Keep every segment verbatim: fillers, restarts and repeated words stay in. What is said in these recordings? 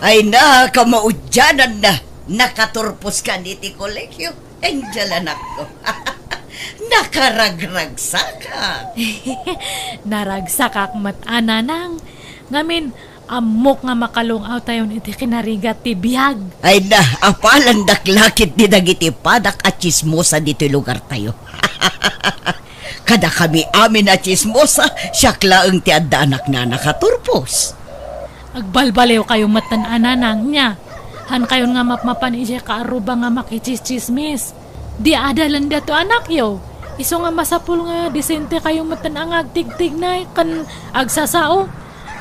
Ay na, kamaudiananna, nakaturpos kan iti kolegio. Angel, anakko. Nakaragragsakak. Naragsakak met a, nanang. Ngamin, ammok nga makalung-awtayon iti kinarigat ti biag. Ay na, apalandak la ketdi dagiti padak a tsismosa ditoy lugartayo. Kadakami amin a tsismosa, siak laeng ti adda anakna a nakaturpos. Agbalbaliwkayo metten a, nanang, nia. Hankayon nga mapmapan idiay kaarruba nga makitsistsismis. Di adalen daytoy anakyo. Isu nga masapul nga disentekayo metten a nga agtigtignay ken agsasao.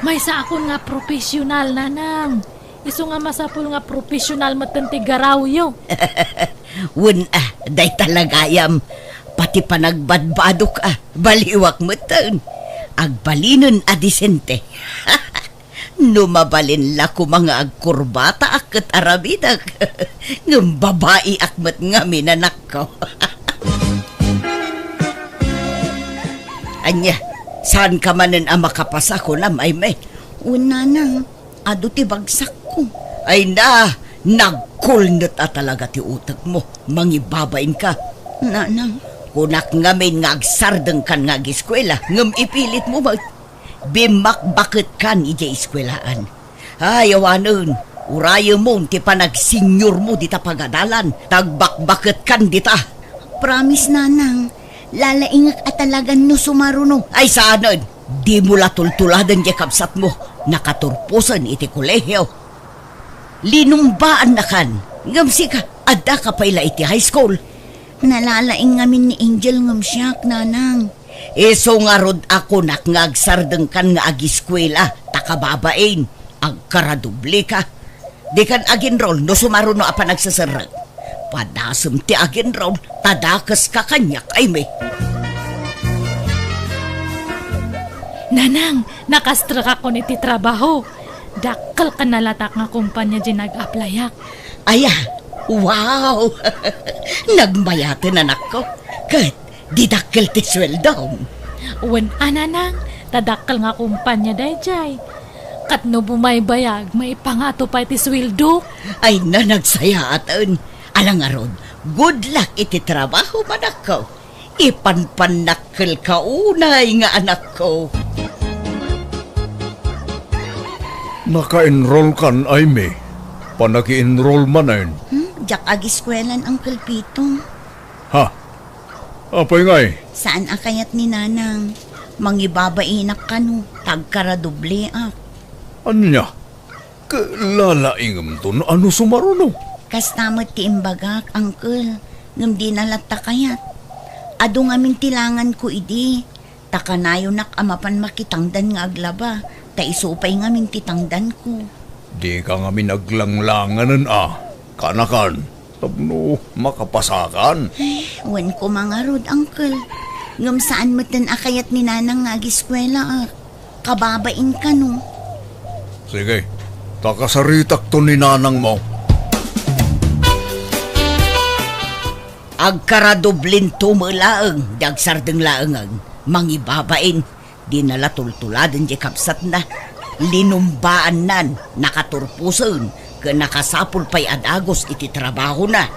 Maysaakon nga profesional, nanang. Isu nga masapul nga profesional metten ti garawyo. Wen a, dayta la gayam. Pati panagbadbadok a, baliwak metten. Agbalinen a disente. No mabalin la koma nga agkurbataak ket aramidek. Ngem babaiak met ngamin, anakko. Ania, saanka manen a makapasa, kunam, Aimee? Wen, nanang, adu ti bagsakko. Ay na, nagkulnet a talaga ti utekmo. Mangibabainka. Nanang. Kunak ngamin nga agsardengkan nga agiskuela, ngem ipilitmo met. Bimmakbaketkan idiay iskuelaan. Ay, awanen, urayemon ti panagsenyormo dita pagadalan, ta agbakbaketkan dita. Promise, nanang, lalaingek a talagan no sumaruno. Ay, saanen, dimo la tultuladen diay kabsatmo, nakaturposen iti kolegio. Linumbaannakan, ngem sika, addaka pay la iti high school. Nalalaing ngamin ni Angel ngem siak, nanang. Isu ngarud a kunak nga agsardengkan nga agiskuela, ta kababain, agkaradobleka. Dikan agenrol no sumaruno a panagseserrek. Padasem ti agenrol, ta dakeska kaniak, Aimee. Nanang, nakastrekakon iti trabaho. Dakkel ken nalatak nga kompania diay nag-applyak. Aya, wow! Nagmayaten, anakko. Ket didakkel ti sueldom. Wen a, nanang, ta dakkel nga kompania daydiay. Ket no bumaybayag, maipangato pay ti sueldok. Ay na, nagsayaaten. Ala ngarud, good luck iti trabaho, anakko. Ipanpannakkelka unay nga anakko. Naka-enrollkan, Aimee? Panaki-enroll manen? Hmm, diak agiskuelan, Uncle Pito. Ha? Apay ngay? Saan a kayat ni Nanang. Mangibabainak kano, ta agkaradobleak. Ania? Ket lalaingemto no sumaruno. Kasta met ti imbagak, Uncle, ngem dina latta kayat. Adu ngamin ti langanko idi, ta kanayonak a mapan makitangdan nga aglaba, ta isu pay ngamin ti tangdanko. Dika ngamin aglanglanganen a, kanakan. Tapno makapasakan? Ay, wen koma ngarud, Uncle. Ngem saan metten a kayat ni Nanang nga agiskuelaak. Kababain kano. Sige, ta kasaritakto ni Nanangmo. Agkaradoblinto met laeng, di agsardeng laengen. Mangibabain. Dina la tultuladen diay kabsatna. Linumbaannan, nakaturposen, ken nakasapul pay a dagus iti trabahona.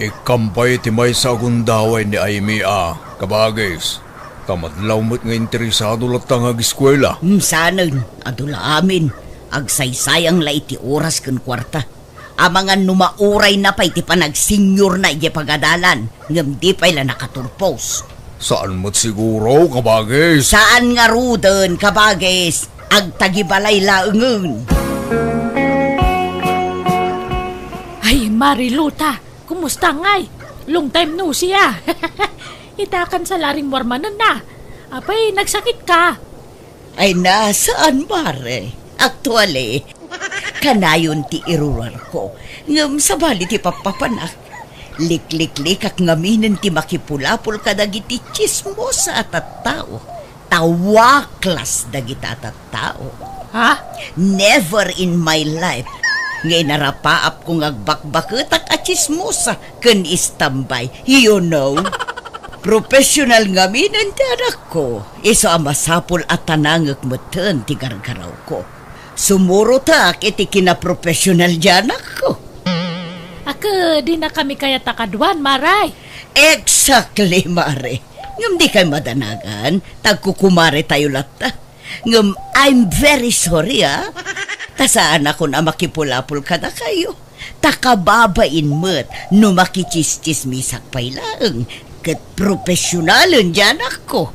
Ikkam pay ti maysa a gundaway ni Aimee a, kabagis. Ta madlaw met nga interesado latta nga agiskuela. Hmm, saanen, adu la amin. Agsaysayang la iti oras ken kuarta. Amangan no maurayna pay ti panagsenyorna idiay pagadalan, ngem di pay la nakaturpos. Saan met siguro, kabagis? Saan ngaruden, kabagis? Agtagibalay laengen. Ay, Mariluta, kumusta ngay? Long time no see, ah. Itakan sa laring mormanen na. Apay, nagsakit ka? Ay, na, saan, mare? Actually, kanayon ti irurar ko. Ngem sabali ti pappapanak. Likliklikak ngaminen ti makipulapol kadagiti tsismosa a tattao. Tawaklas dagita a tattao. Ha? Never in my life nga inarapaapko nga agbakbaketak a tsismosa ken istambay. You know? Professional ngaminen ti anakko. Isu a masapul a tanangek metten ti gargarawko. Sumurotak iti kinaprofesional ti anakko. Ket dinakami kayat a kaduan, Mare. Exactly, Mare. Ngem dikay madanagan, ta agkukumaretayo latta. Ngem I'm very sorry, ah. Ta saanakon a makipulapol kadakayo. Ta kababain met no makitsistsismisak pay laeng, ket profesionalen ti anakko.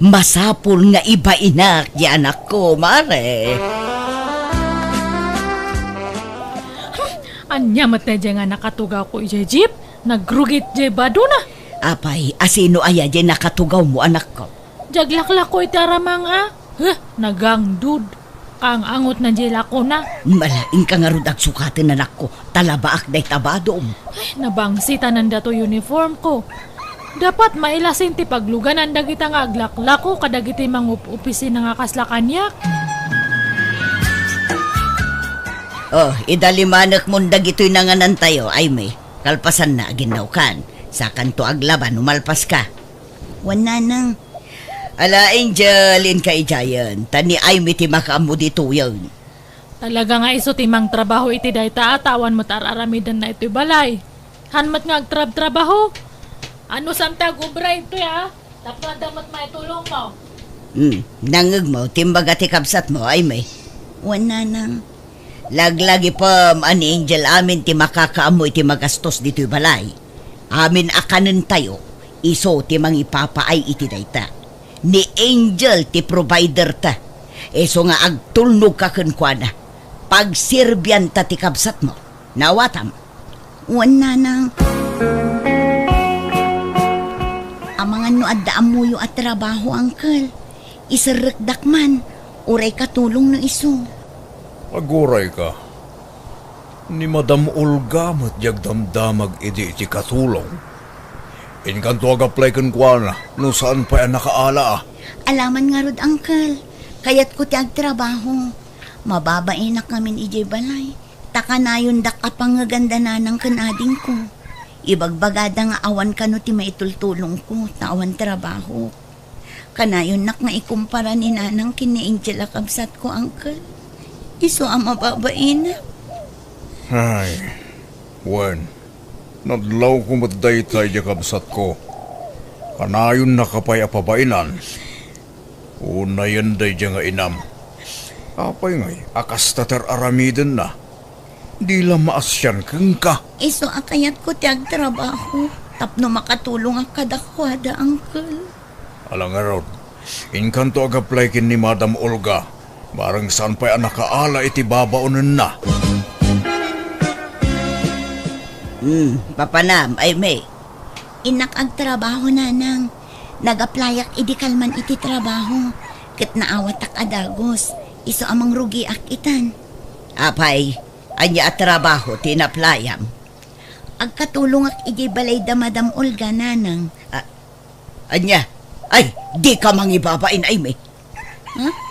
Masapul nga ibainak ti anakko, Mare. Ania met daydiay nga nakatugawko idiay jeep? Nagrugit diay badona. Apay, asino aya diay nakatugawmo, anakko? Diay aglaklako iti aramang a. Huh, nagangdud. Kaang-angot na diay lakona. Malaing ka ngarud agsukaten, anakko, ta labaak dayta badom. Ay, nabangsitanan dato uniform ko. Dapat mailasin ti pagluganan dagita nga aglaklako kadagiti mangup-opisina nga kasla kaniak. Oh, idalimanek mon dagitoy nanganantayo, Aimee. Kalpasanna, aginnawkan. Sakanto aglaba no malpaska. Wen, nanang. Ala, Angel, inka idiayen. Ta ni Aimee ti makaammo ditoyen. Talaga nga isu ti mangtrabaho iti dayta a ta awan met ar-aramidenna itoy balay. Han met nga agtrabtrabaho. Ano sam ti agubra itoy, a? Tapno adda met maitulongmo. Hmm, nangngegmo ti imbaga ti kabsatmo, Aimee? Wen, nanang. Laglagipem a ni Angel amin ti makakaammo iti magastos ditoy balay. Amin a kanentayo, isu ti mangipapaay iti dayta. Ni Angel ti provider ta. Isu nga agtulnogka kenkuana. Pagserbianta ti kabsatmo. Naawatam? Wen, nanang. Amangan no adda ammoyo a trabaho, uncle. Iserrekdak man, uray katulong no isu. Aguray ka. Ni Madam Olga met diay agdamdamag idi iti katulong. Inkanto ag-apply kenkuana no saan pay a nakaala a. Alaman ngarud, uncle. Kayatko ti agtrabaho. Mababainak ngamin idiay balay. Ta kanayondak a pangngeganda nanang ken adingko. Ibagbagada nga awan kano ti maitultulongko, ta awan trabaho. Kanayonnak nga ikumpara ni nanang ken ni Angel a kabsatko, uncle. Isu a mababainak. Ay, wen, nadlawko met dayta idiay kabsatko. Kanayonnaka pay a pabainan. Unayen daydiay nga inam. Apay ngay a kasta ti ar-aramidenna? Di la maasian kenka. Isu a kayatko ti agtrabaho tapno makatulongak kadakuada, uncle. Ala ngarud, inkanto ag-apply ken ni Madam Olga. Bareng saan pay a nakaala iti babaonenna. Hmm, papanam, Aimee? Innak agtrabaho, nanang. Nag-applyak idi kalman iti trabaho, ket naawatak a dagus. Isu a mangrugiak itan. Apay, ania a trabaho ti in-applyam? Agkatulongak idiay balay da Madam Olga, nanang. A-, ania? Ay, dika mangibabain, Aimee. Ha?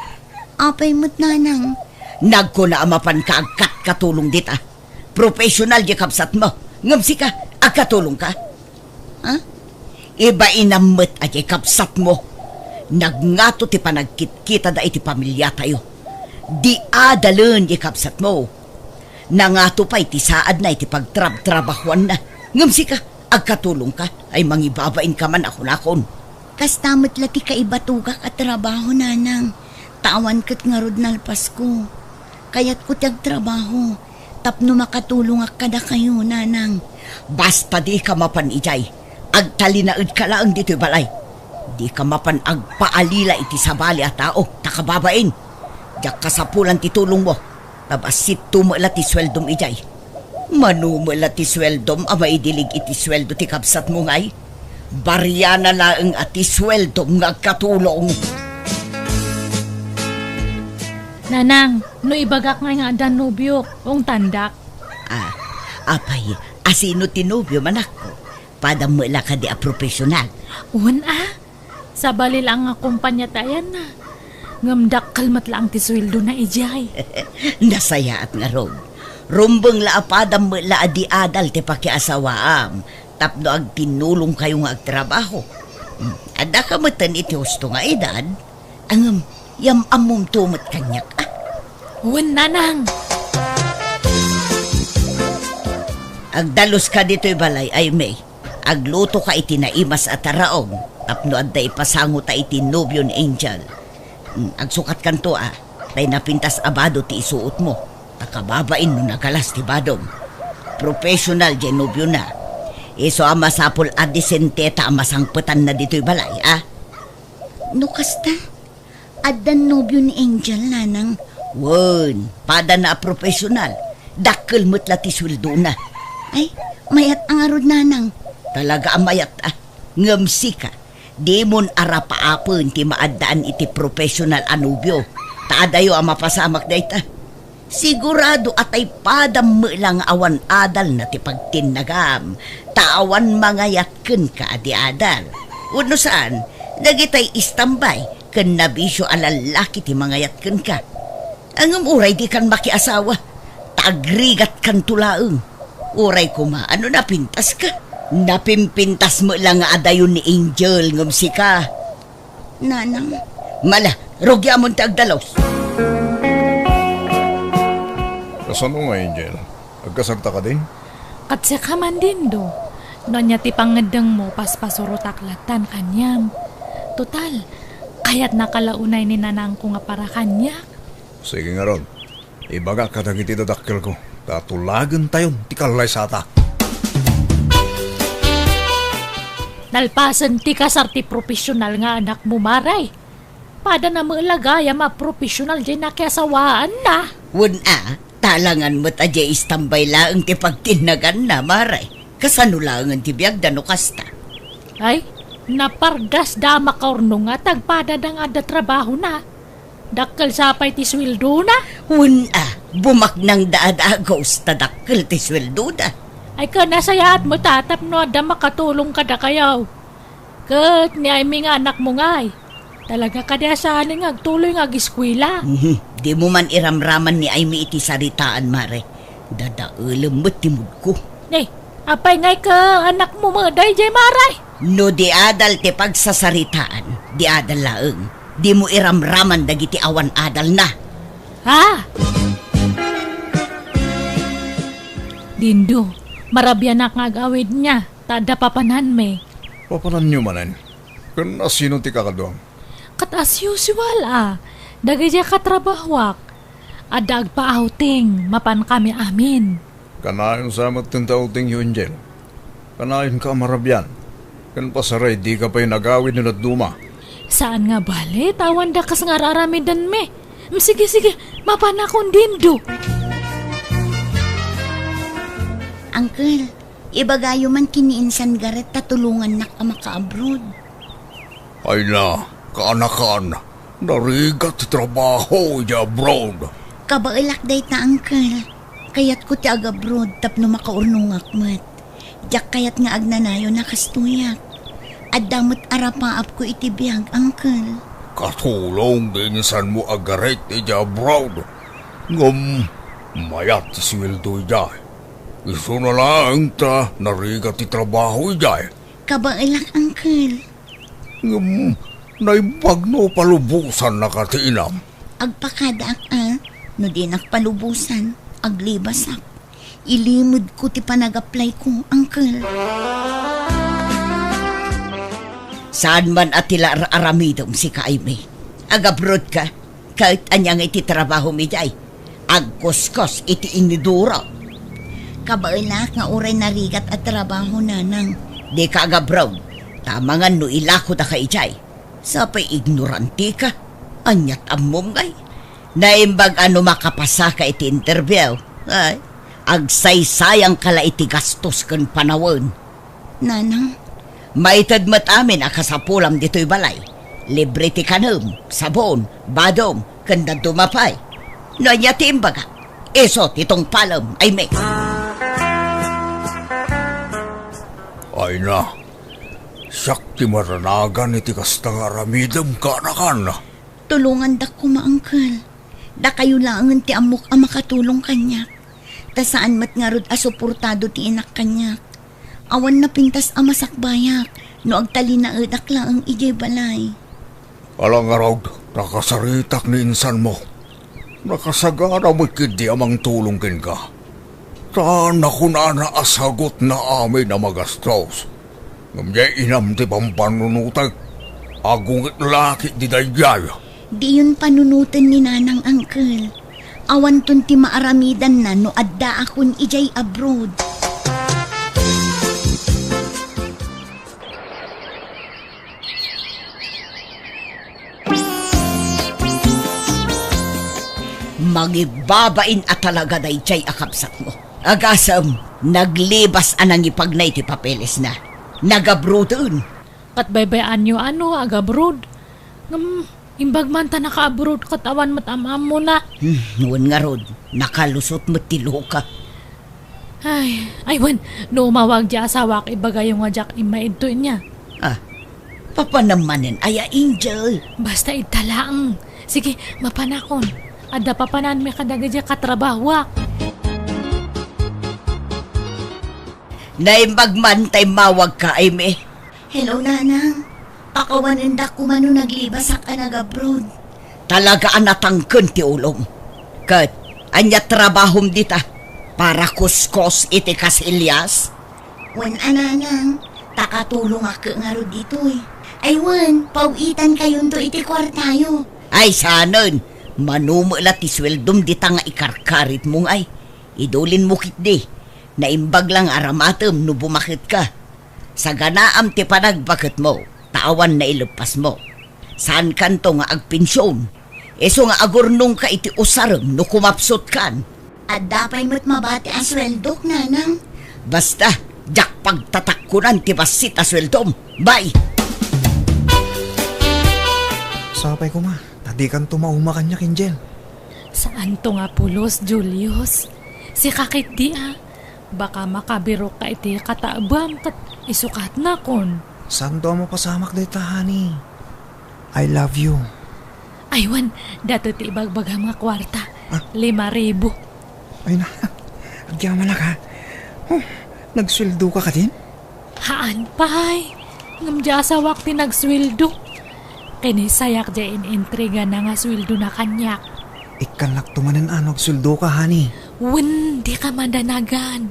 Apay met, nanang? Nagkuna a mapanka agkatkatulong dita. Professional diay kabsatmo. Ngem sika, agkatulongka? Ha? Ibainam met a diay kabsatmo. Nagngato ti panagkitkitada iti pamiliatayo. Di adalen diay kabsatmo. Nangato pay ti saadna iti pagtrabtrabahoanna. Ngem sika, agkatulongka, ay mangibabainka man a kunakon. Kasta met la ti kaibatogak a trabaho, nanang. Ta awan ket ngarud nalpasko. Kayatko ti agtrabaho tapno makatulongak kadakayo, nanang. Basta dika mapan idiay, agtalinaedka laeng ditoy balay. Dika mapan agpaalila iti sabali a tao, ta kababain. Diak kasapulan ti tulongmo. Ta bassit to met la ti sueldom idiay. Mano met la ti sueldom a maidilig iti sueldo ti kabsatmo ngay? Bariana laeng a ti sueldom nga agkatulong. Nanang, no ibagak ngay nga addan nobiok, ungtandak. Ah, apay, asino ti nobio, manakko? Padam met la kadi a profesional? Wen a. Sabali laeng nga kumpania ti ayanna. Ngem dakkel met laeng ti sueldona idiay. Nasayaat ngarud. Rumbeng la a padam met la a di adal ti pakiasawaam tapno agtinnulongkayo nga agtrabaho. Hmm, addaka metten iti husto nga edad. Ngem, yam-ammomto met kaniak, a? Wen, nanang. Agdaluska ditoy balay, Aimee. Aglutoka iti naimas a taraon tapno adda ipasangota iti nobio ni Angel. Hmm, agsukatkanto a, tay napintas a bado ti isuotmo. Ta kababain no nagalas ti badom. Professional jay nobiona. Isu a masapul a disenteta a masangpetanna ditoy balay, a? No kasta, addan nobio ni Angel, nanang. Wen, padana a professional. Dakkel met la ti sueldona. Ay, mayat a ngarud, nanang. Talaga a mayat a. Ngem sika, dimon arapaapen ti maaddaan iti professional a nobio. Ta adayo a mapasamak dayta. Sigurado a tay padam met la nga awan adalna ti pagtinnagam, ta awan mangayat kenka a di adal. Wenno saan, dagitay istambay ken nabisio a lallaki ti mangayat kenka. Ngem uray dikan makiasawa, ta agrigatkanto laeng. Uray koma, ano napintaska? Napimpintas met la nga adayon ni Angel ngem sika. Nanang. Mala, rugiamon ti agdalus. Kasano nga, Angel? Agkasarta kadi? Ket sika man, Dindo. No ania ti pangngeddengmo, paspasurotak lattan kaniam. Total, kayatnaka la unay ni nanangko nga para kaniak. Sige ngarud, ibagak kadagiti dadakkelko, ta tulagentayon ti kallaysata. Nalpasen ti kasar ti professional nga anakmo, Mare. Padana met la gayam a professional jay nakiasawaanna. Wen a, talangan met a jay istambay laeng ti pagtinnaganna, Mare. Kasano laengen ti biagda no kasta? Ay, napardasda a makaurnong nga tagpadana nga adda trabahona. Dakkel sa pay ti sueldona? Wen a, bumaknangda a dagus ta dakkel ti sueldoda. Ay, ken nasayaat met a tapno adda makatulong kadakayo. Ket ni Aimee nga anakmo ngay, talaga kadi a saanen nga agtuloy nga ageskuela? Mhm. Dimo man iramraman ni Aimee iti saritaan, Mare. Dadaelem met ti moodko. Ne, apay ngay ket anakmo met daydiay, Mare? No di adal ti pagsasaritaan, di adal laeng. Dimo iramraman dagiti awan adalna. Ha? Dindo, marabianak nga ag-awidna, ta adda papananmi. Papananyo manen? Ken a sino ti kakaduam? Ket as usual a, dagiti a katrabahoak. Adda agpa-outing, mapankami amin. Kanayon sa met ti outingyo, Angel. Kanayonka a marabian. Ken pasaray, dika pay nagawid no dadduma. Saan nga bale, ta awan dakas nga ar-aramidenmi. Mm, sige, sige, mapanakon, Dindo. Uncle, ibagayo man ken ni Insan Garret ta tulongannak a maka-abroad. Ay na, kaanakan, narigat ti trabaho idiay abroad. Kabaelak dayta, Uncle. Kayatko ti ag-abroad tapno makaurnongak met. Diak kayat nga agnanayon a kastoyak. Adda met arapaapko iti biag, Uncle. Katulong ti insanmo a Garret idiay abroad. Ngem, mayat ti sueldo idiay. Isuna laeng ta narigat ti trabaho idiay. Kabaelak, Uncle. Ngem, naimbag no palubosannaka ti inam? Agpakadaak a, no dinak palubosan, aglibasak. Ilimedko ti panag-applyko, Uncle. Saan man a ti la ar-aramidem, sika, Aimee? Ag-abroad ka? Ket ania nga iti trabahom idiay? Agkuskos iti iniduro. Kabaelak nga uray narigat a trabaho, Nanang. Dika ag-abroad, ta amangan no ilakodaka idiay. Sapay ignorantika. Aniat ammom ngay? Naimbag a no makapasaka iti interview, ay, agsaysayangka la iti gastos ken panawen. Nanang. Maited met amin a kasapulam ditoy balay. Libre ti kanem, sabon, badom, ken dadduma pay. No ania ti imbaga, isu ti tungpalem, Aimee. Ay na, siak ti maranagan iti kasta nga aramidem, kaanakan. Tulongandak koma, Uncle. Dakayo laengen ti ammok a makatulong kaniak. Ta saan met ngarud a suportado ti inak kaniak. Awan napintas a masakbayak no agtalinaedak laeng idiay balay. Ala ngarud, nakasaritak ni insanmo. Nakasagana met ketdi a mangtulong kenka. Ta nakunana a sagutna amin a magastos. Ngem diay inam ti pampanunotek. Agunget la ketdi daydiay. Diyon panunoten ni Nanang, Uncle. Awanton ti maaramidanna no addaakon idiay abroad. Mangibbabain a talaga daydiay a kabsatmo. Agasem, naglibas a nangipagnay ti papelesna. Nagabroaden. Ket baybay-anyo a no agabroad. Ngem, imbag man ta naka-abroad ket awan met am-ammona. Hmm, wen ngarud, nakalusot met ti luka. Ay, ay wen, no umawag diay asawak, ibagayo nga diak immaidto inya. Ah, papanem manen aya, Angel? Basta idta laeng. Sige, mapanakon. Adda papananmi kadagiti katrabahoak. Naimbag man ta immawagka, Amy. Hello, Nanang. Pakawanendak koma no naglibasak a nagabroad. Talaga a natangken ti ulom. Ket, ania trabahom dita? Para kuskos iti kasilyas? Wen a, Nanang, ta katulongak ngarud ditoy. Ay wen, paw-itankayonto iti kuartayo. Ay, saanen, mano met la ti sueldom dita nga ikarkaritmo ngay. Idulinmo ketdi. Naimbag la nga aramatem no bumaketka. Saganaam ti panagbaketmo, ta awan naileppasmo. Saankanto nga agpension. Isu nga agurnongka iti usarem no kumapsutkan. Adda pay met mabati a sueldok, Nanang. Basta, diak pagtatakkonan ti bassit a sueldom. Bye! Sapay koma, ta dikanto mauma kaniak, Angel. Saanto nga pulos, Julius. Sika ketdi a. Baka makabirokka iti kataebam ket isukatnakon. Saanto a mapasamak dayta, honey. I love you. Ay wen, datoy ti ibagbagam nga kuarta. Ah? Lima ribu. Ay na, agyamanak, ha? Oh, nagsueldoka kadin? Haan pay. Ngem diay asawak ti nagsueldo. Kinisayak diay in-intrigana nga sueldona kaniak. Ikkannakto manen a no agsueldoka, honey. Wen, dika madanagan.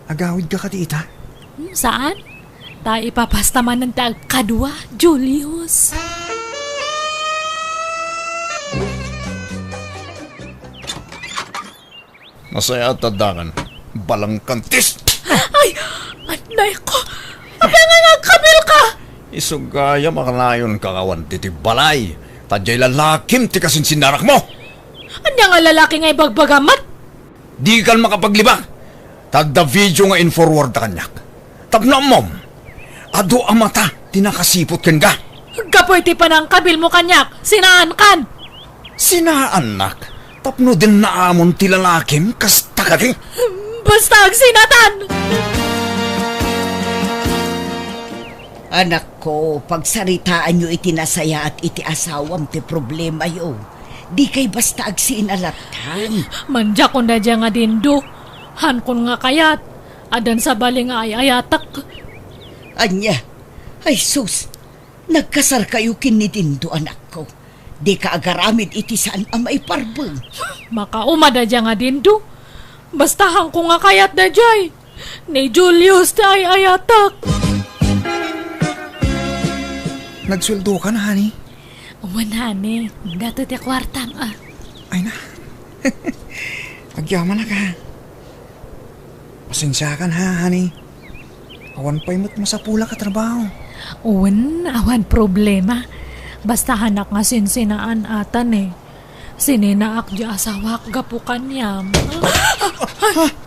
Agawidka kadi ita? Hmm, saan? Ta ipapasta manen ti agkadua, Julius. Nasayaat ta addakan. Balangkantis! Ay! Anay ko! Apay nga agkabilka? Isu gayam a kanayonka nga awan ditoy balay. Ta diay lalakim ti kasinsinnarakmo. Ania nga lalaki nga ibagbagam met? Dikan makapaglibak. Ta adda video nga in-forward da kaniak. Tapno ammom, adu a mata ti nakasiput kenka. Gapu iti panangkabilmo kaniak, sinaankan. Sinaannak? Tapno dinnaamon ti lalakim, kasta kadi? Basta agsinatan! Anakko, pagsaritaanyo iti nasayaat iti asawam ti problemayo. Dikay basta agsinalatan. Mandiakon daydiay nga Dindo. Haankon nga kayat. Addan sabali nga ay-ayatek. Ania? Ay sus! Nagkasarkayo ken ni Dindo, anakko. Dika agaramid iti saan a maiparbeng. Makauma daydiay nga Dindo. Basta haankon nga kayat daydiay. Ni Julius ti ay-ayatek. Nagsueldokan, honey? Wen, honey. Datoy ti kuartam, a. Ay na. Agyamanak, ha? Pasensiakan, ha, honey? Awan pay met masapulak a trabaho. Wen, awan problema. Basta haanak nga sinsinaan atan, e. Sininaak diay asawak gapu kaniam.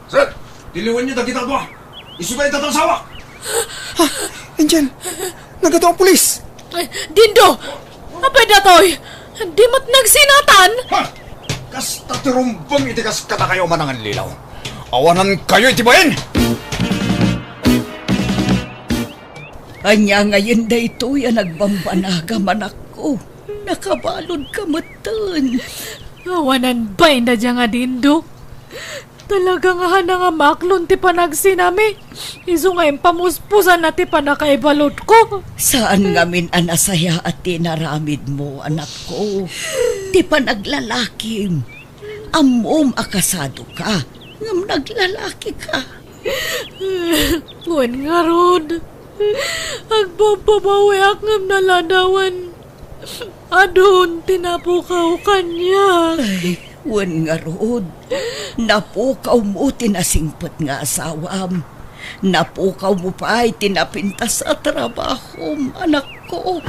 Sir, tiliwenyo dagita a dua. Isu pay dayta ti asawak. Ah, Angel, nagadu a pulis. Ay, Dindo! Apay datoy? Di met nagsinatan? Ha! Kasta ti rumbeng iti kas kadakayo a manangallilaw. Awanankayo iti bain! Ania ngayen daytoy a nagbambanagam, anakko? Nakabaludka metten. Awanan bain daydiay nga Dindo. Talaga nga haanak nga maaklon ti panagsinami. Isu nga impamuspusanna ti pannakaibaludko. Saan ngamin a nasayaat ti inaramidmo, anakko. Ti panaglalakim. Ammom a kasadoka, ngem naglalakika. Wen ngarud, agbababawiak ngem naladawen. Adun ti napukaw kaniak. Ay, wen ngarud, napukawmo ti nasingpet nga asawam. Napukawmo pay ti napintas a trabahom, anakko.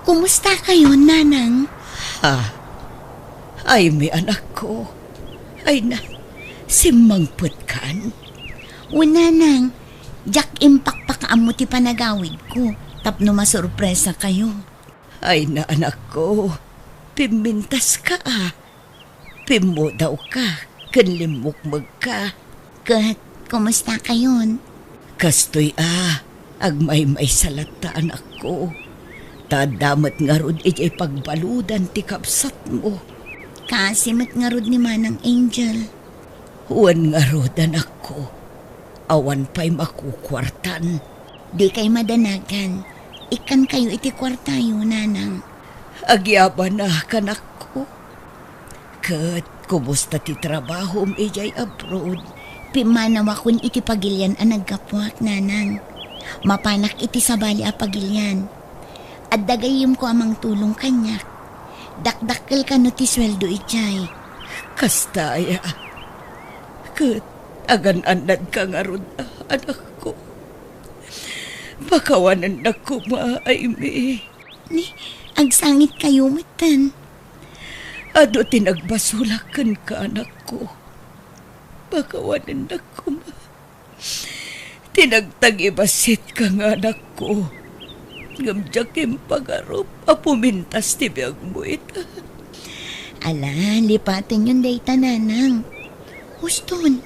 Kumusta kayo, Nanang? Ha? Ay, mi anakko. Ay na, simmangpetkan? O, Nanang, diak impakpakaammo ti panagawidko tapno masurpresa kayo. Ay na, anakko, pimmintaska a. Pimmudawka ken limmukmegka. Ket kumusta kayon? Kastoy a, agmaymaysa latta, anakko. Ta adda met ngarud idiay pagbaludan ti kabsatmo. Kaasi met ngarud ni Manang Angel. Wen ngarud, anakko. Awan pay makukuartan. Dikay madanagan. Ikkankayo iti kuartayo, Nanang. Agyamanak, anakko. Ket kumusta ti trabahom idiay abroad? Pimmanawakon iti pagilian a naggapuak, Nanang. Mapanak iti sabali a pagilian. Adda gayyemko a mangtulong kaniak. Dakdakkel kano ti sueldo idiay. Kasta aya. Ket agan-annadka ngarud, anakko. Pakawanennak koma, Aimee. Ni, agsangitkayo metten. Adu ti nagbasolak kenka, anakko. Pakawanennak koma ti nagtangibasitka nga anakko. Ngem diak impagarup a pumintas ti biagmo ita. Ala, lipatenyon dayta, Nanang. Huston,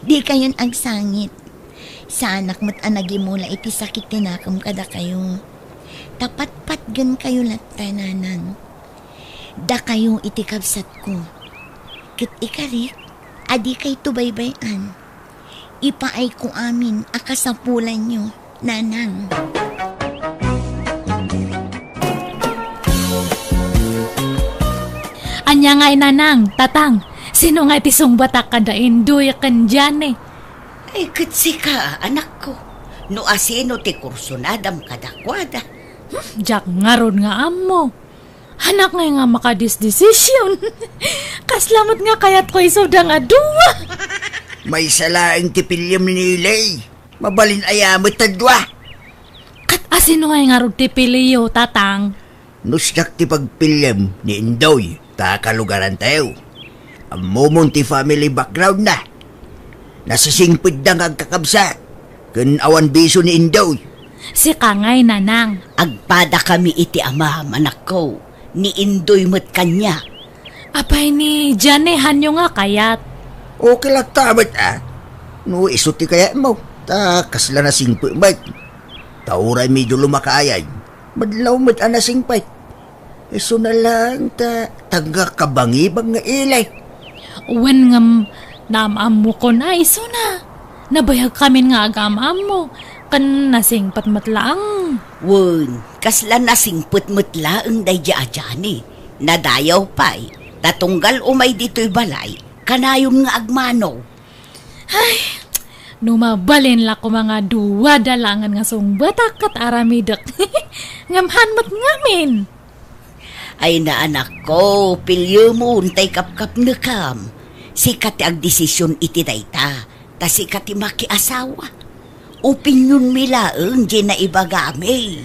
dikayon agsangit. Saanak met a nagimula iti sakit ti nakem kadakayo. Ta patpatgenkayo latta, Nanang. Dakayo iti kabsatko. Ket ikarik, a dikayto baybay-an. Ipaayko amin a kasapulanyo, Nanang. Ania ngay, Nanang, Tatang, sino ngay ti sungbatak kada Indoy ken Jane? Ay, ket sika, anakko. No asino ti kursunadam kadakuada? Hmm, diak ngarud nga ammo. Anak ngay nga makadisdesisyon. Kasla met nga kayatko isuda nga dua. Maysa laeng ti piliem ni Lay. Mabalin aya met a dua? Ket asino ngay ngarud ti piliyo, Tatang? No siak ti pagpiliem ni Indoy, ta kalugarantayo. Ammomon ti family background na. Nasisingpetda nga agkakabsat, ken awan bisio ni Indoy. Sika ngay, Nanang. Agpadakami iti amam, anakko, ni Indoy met kaniak. Apay ni Jane, hanyo nga kayat? Okay latta met a. No isu ti kayatmo, ta kasla nasingpet met. Ta uray medio lumakayan, madlaw met a nasingpet. Isuna laeng ta taga-Kabangibang nga ili. Wen ngem, naam-ammokon a isuna. Nabayagkamin nga agam-ammo, ken nasingpet met laeng. Wen, kasla nasingpet met laeng daydi a Jane. Nadayaw pay, ta tunggal umay ditoy balay, kanayon nga agmano. Ay, no mabalin la koma nga duada laengen nga sungbatak ket aramidek. Ngem han met ngamin. Ay, naanakko, piliemon tay kapkapnekam. Sika ti agdesisyon iti dayta, ta sika ti makiasawa. Opinionmi laeng diay naibagami.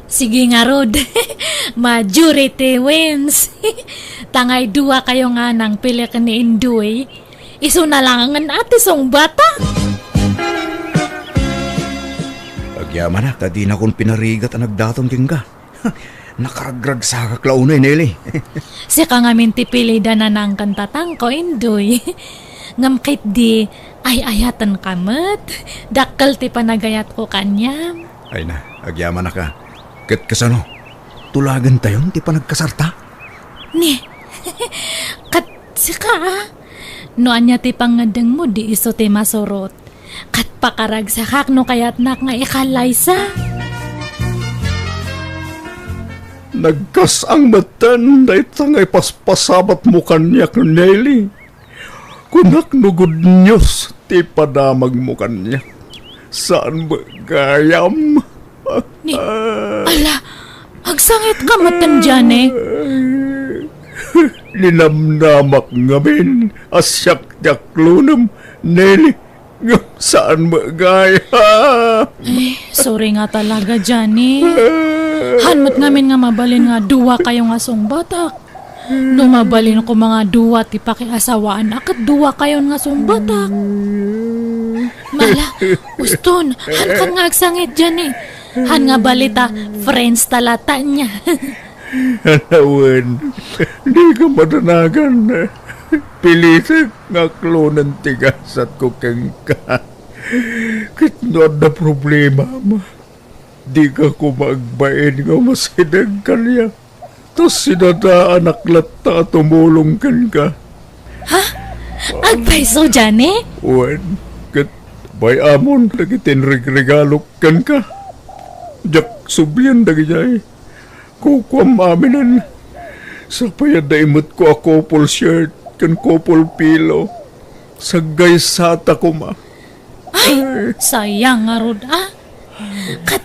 Sige ngarud. Majority wins. Ta ngay duakayo nga nangpili ken ni Indoy, isuna laengen a ti sungbatak. Agyamanak a dinakon pinarigat a nagdaton kenka. Nakaragragsakak la unay, Nelly. Sika ngamin ti pilida, Nanang ken Tatangko, Indoy. Ngem ketdi, ay-ayatenka met. Dakkel ti panagayatko kaniam. Ay na, agyamanak a. Ket kasano? Tulagentayon ti panagkasarta? Ni, ket sika a? No ania ti pangngeddengmo, di isu ti masurot. Ket pakaragsakak no kayatnak nga ikallaysa. Nagkas-ang metten dayta nga ipaspasabatmo kaniak, Nelly. Kunak no good news ti ipadamagmo kaniak. Saan met gayam? Ni, ala, agsangitka metten, Johnny. Ninamnamak ngamin a siak ti aklonem, Nelly. Ngem saan met gayam? Eh, sorry nga talaga, Johnny. Han met ngamin nga mabalin nga dua kayo nga sungbatak. No mabalin ko nga dua ti pakiasawaan, a ket dua kayon nga sungbatak. Mala, uston, han kan nga agsangit, Johnny. Han nga balita, friends ta latta nia. Anawen, di ka madanagan. Pilitek nga aklonen ti gasatko kenka. Ket no adda problemam, di ka koma agbain nga umasideg kaniak. Ta sinadaanak latta a tumulong kenka. Ha? Agpayso, Johnny? Wen, ket bay-amon dagiti inregregalok kenka. Diak sublien dagidiay. Kukuam aminen. Sapay adda imetko a couple shirt ken couple pillow. Saggaysata koma. Ay, sayang ngarud, a. Ket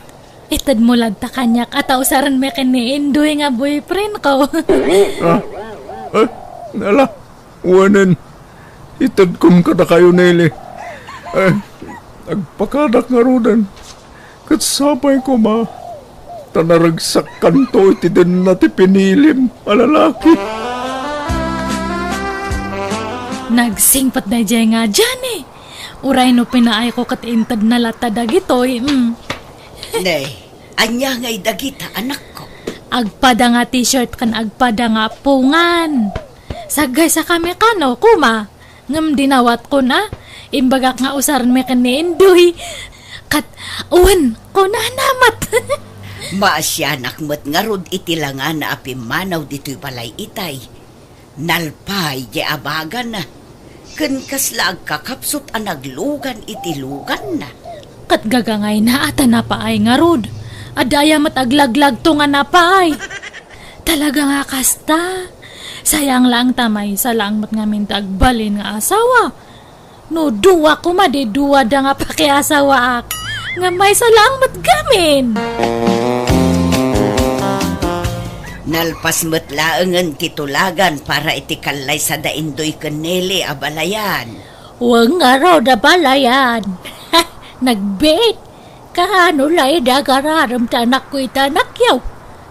itedmo latta kaniak a ta usarenmi ken ni Indoy nga boyfriendko. Ah? Eh, ala, wanen. Itedkon kadakayo, Nelly. Eh, agpakadak ngaruden. Ket sapay koma, ta naragsakkanto iti denna ti pinilim a lalaki. Nagsingpet daydiay nga Johnny. Uray no pinaayko ket intedna latta dagitoy, mm. Nay, ania ngay dagita, anakko? Agpada nga t-shirt ken agpada nga appongan. Saggaysakami kano, koma. Ngem dinawatkon a, imbagak nga usarenmi ken ni Indoy. Ket, wen, kunana met. Maasianak met ngarud iti langana a pimmanaw ditoy balay itay. Nalpay diay abagana. Ken kasla agkakapsut a naglugan iti luganna. Ket gagangayna a ta napaay ngarud. Adda aya met aglaglagto nga napaay. Talaga nga kasta. Sayang laeng ta maysa laeng met ngamin ti agbalin nga asawa. No dua koma, di duada nga pakiasawaak. Nga maysa laeng met ngamin. Nalpas met laengen ti tulagan para iti kallaysa da Indoy ken Nelly, abalayan. Wen ngarud, abalayan. Nagbiit. Kaano la idi agararem ti anakko iti anakyo?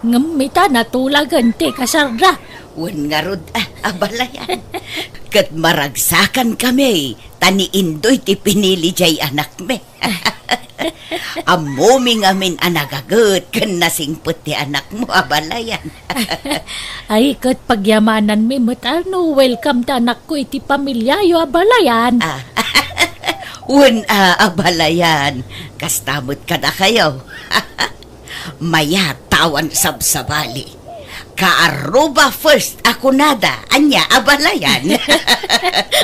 Ngem ita, natulagen ti kasarda. Wen ngarud, a, abalayan. Ket maragsakankami, ta ni Indoy ti pinili diay anakmi. Ammomi ngamin a nagaget ken nasingpet ti anakmo, abalayan. Ay, ket pagyamananmi met a no welcome ti anakko iti pamiliayo, abalayan. Ah, wen a, abalayan. Kasta met kadakayo. Mayat ta awan sabsabali. Kaarruba first a kunada, ania, abalayan.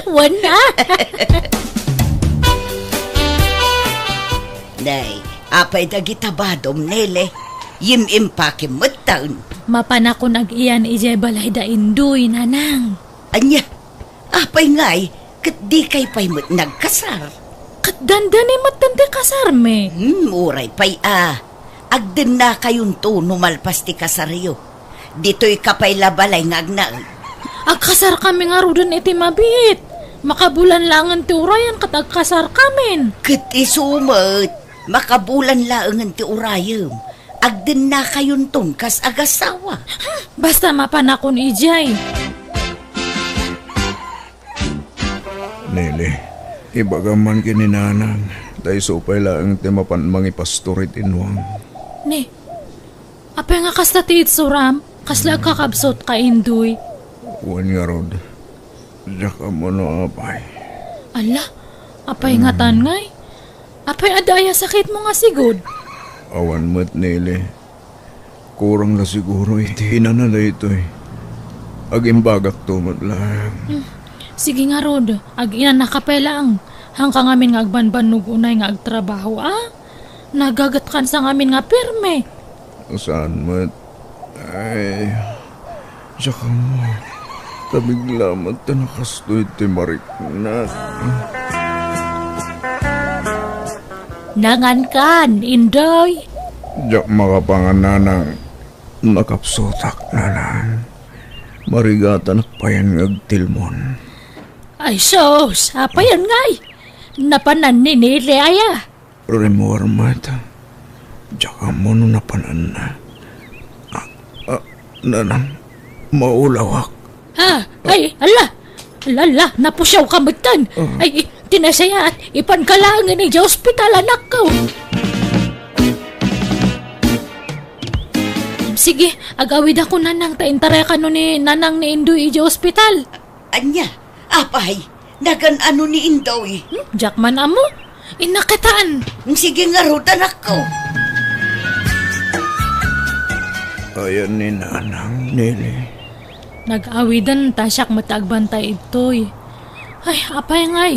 Wen a. Nay, apay dagita badom, Nele? Yim-impakim metten. Mapanakon ag-iyan idiay balay da Indoy, Nanang. Ania? Apay ngay, ket dikay pay met nagkasar? Ket dandani metten ti kasarmi. Hmm, uray pay a. Agdennakayonto no malpas ti kasaryo. Ditoyka pay la balay nga agnaed. Agkasarkami ngaruden iti mabiit. Makabulan laengen ti urayan ket agkasarkamin. Ket isu met, makabulan laengen ti urayem. Agdennakayonton kas agasawa. Basta mapanakon idiay. Nele, ibagam man ken ni Nanang, ta isu pay laeng ti mapan mangipastor iti innuam. Ne, apay nga kasta ti itsuram? Kasla agkakabsut ka, Indoy? Wen ngarud, diak ammo no apay. Ala, apay ngatan ngay? Apay adda aya sakitmo nga sigud? Awan met, Nele. Kurang la siguro iti inana daytoy. Agimbagakto met laeng. Hmm. Sige ngarud, aginanaka pay laeng. Haanka ngamin nga agbanbannog unay nga agtrabaho, a? Nagagatkansa ngamin nga pirme. Saan met? Ay, diak ammo. Ta bigla met ta nakastoy ti mariknak. Nangankan, Indoy? Diak makapangan, nanang. Nakapsutak, nanang. Marigatanak payen nga agtilmon. Ay sus, apayen ngay? Napanan ni Nili aya? Rimmuar met. Diak ammo no napananna. Ah, ah, nanang, maulawak. Ah, ay, ala! Ala, ala, napusiawka metten. Ah. Ay, ti nasayaat, ipanka laeng idiay ospital, anakko. Sige, agawidakon, nanang, ta intarayakano ni nanang ni Indoy idiay ospital. Ania? Apay, nagan-ano ni Indoy? Hmm, diak man ammo. Innak kitaen. Sige ngarud, anakko. Ayan ni Nanang, Nili. Nag-awiden ta siak met agbantay idtoy. Ay, apay ngay,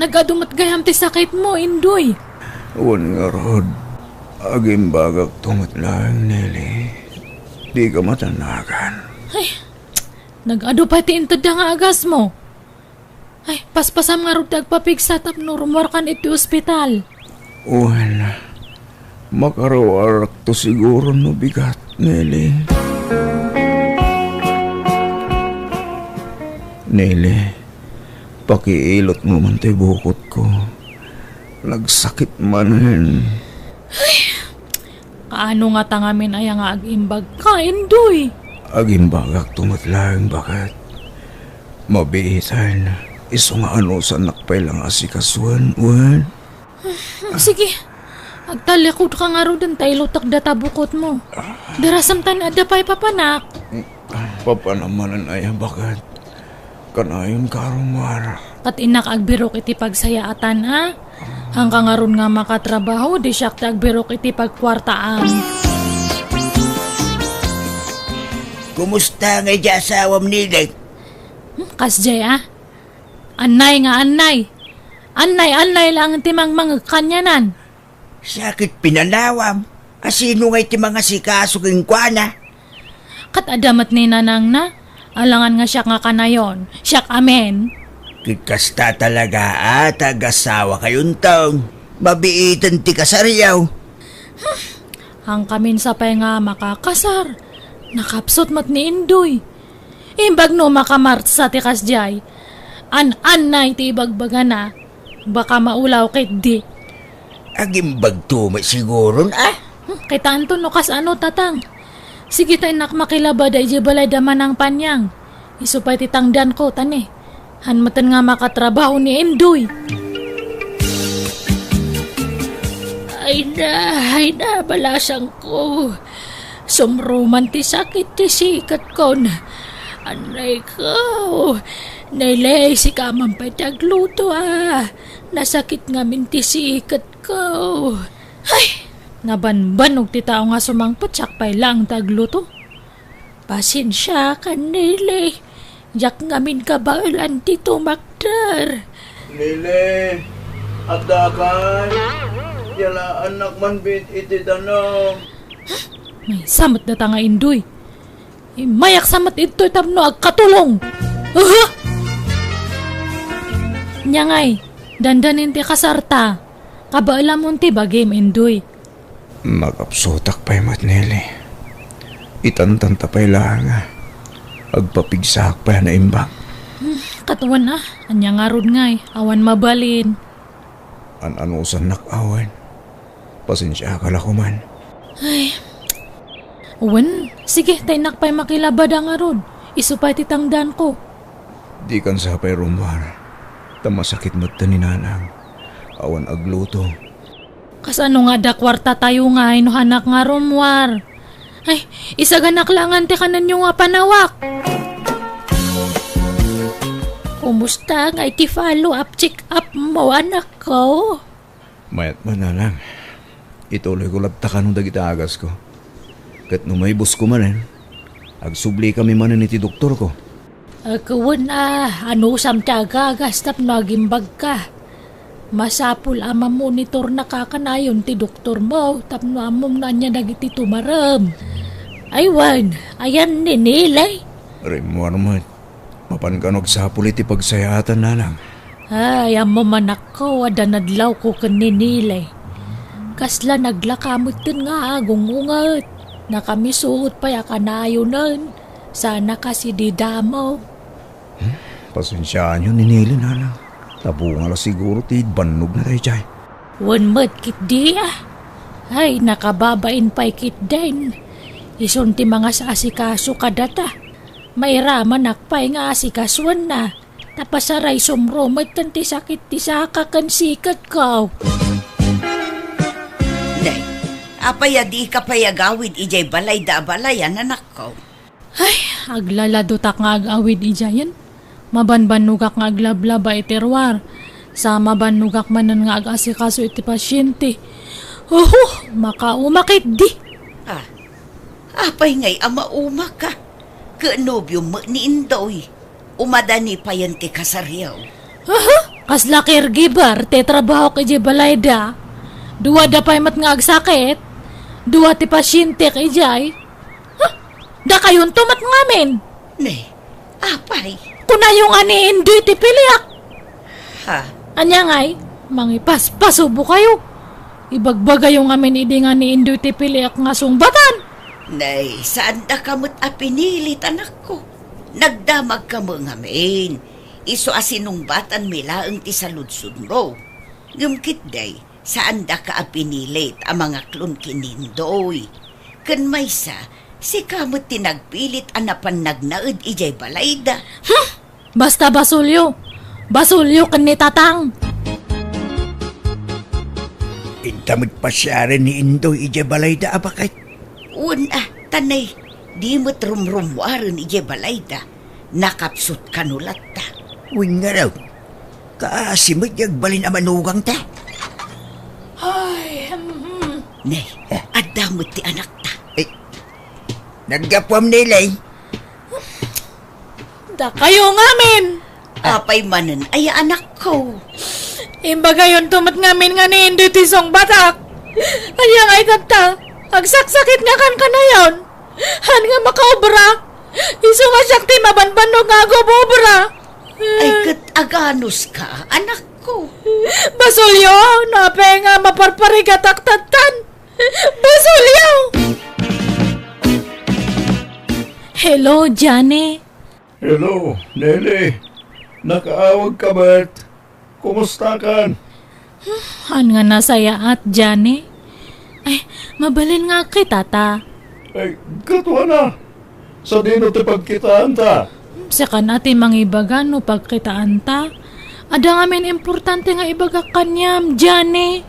nag-adu met gayam ti sakitmo, Indoy? Wen ngarud, agimbagakto met laeng, Nili. Dika matanagan. Ay, nag-adu pay ti intedda nga agasmo. Ay, paspasam ngarud ti agpapigsa tapno rummuarkan iti ospital. Wen, makaruarakto siguro no bigat, Nili. Nili, pakiilotmo man ti bukotko. Nagsakit manen. Kaano ngata ngamin aya nga agimbagka, Indoy? Agimbagakto met laeng, baket. Mabiiten, isu nga anusannak pay la nga asikasuen, wen? Sige, agtallikudka ngaruden ta ilutek data bukotmo. Darasem ta ni adda pay papanak. Papanam manen aya, baket? Kanayon ka, Romar. Ket innak agbirok iti pagsayaatan, a? Haanka ngarud nga makatrabaho, di siak ti agbirok iti pagkuartaam. Kumusta ngay diay asawam, Nili? Hmm, kasdiay, a? Annay nga annay. Annay, annay laeng ti mangmangeg kanianan. Sakit pinanawam. A, sino ngay ti mangasikaso kenkuana? Ket adda met ni nanangna. Alangan nga siak nga kanayon. Siak amin. Ket kasta talaga a, ta agasawakayonton. Mabiiten ti kasaryo. Haankamin sa pay nga makakasar. Nakapsut met ni Indoy. Imbag no makamartsa ti kasdiay. An-annay ti ibagbagana. Baka maulaw ketdi. Agimbagto met siguron, a? Hmm, kitaenton no kasano, tatang. Sige ta innak makilabada idiay balay da Manang Panyang. Isu pay ti tangdanko, tani. Han metten nga makatrabaho ni Indoy. Ay na, ay na, balasangko. Sumruman ti sakit ti siketkon. Annay ko. Naylay, sika man pay ti agluto, a. Nasakit ngamin ti siketko. Ay, nabanbanog ti tao nga sumangpet, siak pay laeng ti agluto. Pasensiakan, Nili. Diak ngamin kabaelan ti tumakder. Nili, addakay? Yalaannak man bit iti danum. Maysa met data nga Indoy. Immayak sa met idtoy tapno agkatulong. Aha! Nia ngay, dandanin ti kasarta. Kabaelamon ti bagim, Indoy. Nakapsutak pay met, Nili. Itantanta pay laeng a. Agpapigsaak pay a naimbag. Hmm, ket wen a, ania ngarud ngay, awan mabalin. An-anusannak a wen. Pasensiaka la koman. Ay. Wen, sige, ta innak pay makilabada ngarud. Isu pay ti tangdanko. Dikan sa pay rummuar. Ta masakit met ti ni nanang. Awan agluto. Kasano nga adda kuartatayo ngay no hanak nga rummuar? Ay, isaganak laengen ti kanenyo nga panawak. Kumusta ngay ti follow-up check-up mo, anakko? Mayat man, nanang. Ituloyko latta kano dagiti agasko. Ket no maibusko manen, agsublikami manen iti doktorko. Wen a, anusam ti agagas tapno agimbagka. Masapul a mamonitornaka kanayon ti doktormo tapno ammom no ania dagiti tumarem. Ay wen, ayan ni Nilay? Rimmuar met. Mapan kano agsapul iti pagsayaatan, nanang. Ay, ammom anakko, adda nadlawko ken ni Nilay. Kasla naglaka metten nga agungunget. Nakamisuot pay a kanayonen. Sana kas idi damo. Hmm? Pasensiaanyo ni Nilay, nanang. Ta bunga la siguro ti bannogna daydiay. Wen met ketdi a. Ay, nakababain pay ketdin. Isun ti mangas-asikaso kadata. Mairamanak pay nga asikasuenna. Ta pasaraysom met ti sakit ti saka ken siketko. Nay, apay a dika pay agawid idiay balayda a balayan, anakko? Ay, aglaladutak nga ag-awid idiayen. Mabanbannogak nga aglablaba iti ruar. Sa mabannogak manen nga ag-asikaso iti pasiente. Oho, makauma ketdi. Ah, apay ngay a maumaka? Ket nobiom met ni Indoy. Umadani payen ti kasaryo. Aha! Kasla caregiver ti trabahok idiay balayda. Duada pay met nga agsakit. Dua ti pasientek idiay. Ha? Dakayonto met ngamin. Ne, apay? Kunayo nga ni Indoy ti piliak. Ha? Ania ngay? Mangipaspasubo kayo. Ibagbagayo ngamin idi nga ni Indoy ti piliak nga sungbatan. Nay, saandaka met a pinilit, anakko. Nagdamagka met ngamin. Isu a sinungbatanmi laeng ti saludsodmo. Ngem ketdi, saandaka a pinilit a mangaklon ken ni Indoy. Ken maysa, sika met ti nagpilit a napan nagnaed idiay balayda. Hmm! Basta basolyo! Basolyo ken ni Tatang! Inta met pasiaren ni Indoy idiay balayda a baket. Wen a, ta nay, di met rumrummuaren idiay balayda. Nakapsut kano latta. Wen ngarud, kaasi met ti agbalin a manugangta. Ay, hmm. Nay, adda met ti anakta. Eh, naggapuam, Nelay. Dakayo ngamin! Apay manen aya, anakko? Imbagayonto met ngamin nga ni Indoy ti sungbatak. Ania ngay tatta? Agsaksakit nga kankanayon. Han nga makaobra? Isu nga siak ti mabanbannog nga agobobra. Ay, ket aganuska, anakko? Basolyo, napay nga maparparigatak tattan. Basolyo! Hello, Johnny. Hello, Nelly. Nakaawagka met? Kumustakan? Han nga nasayaat, Johnny. Ay, mabalin nga kita ta. Ay, katuana. Sadino ti pagkitaanta? Sika a ti mangibaga no pagkitaanta. Adda ngamin importante nga ibagak kaniam, Johnny.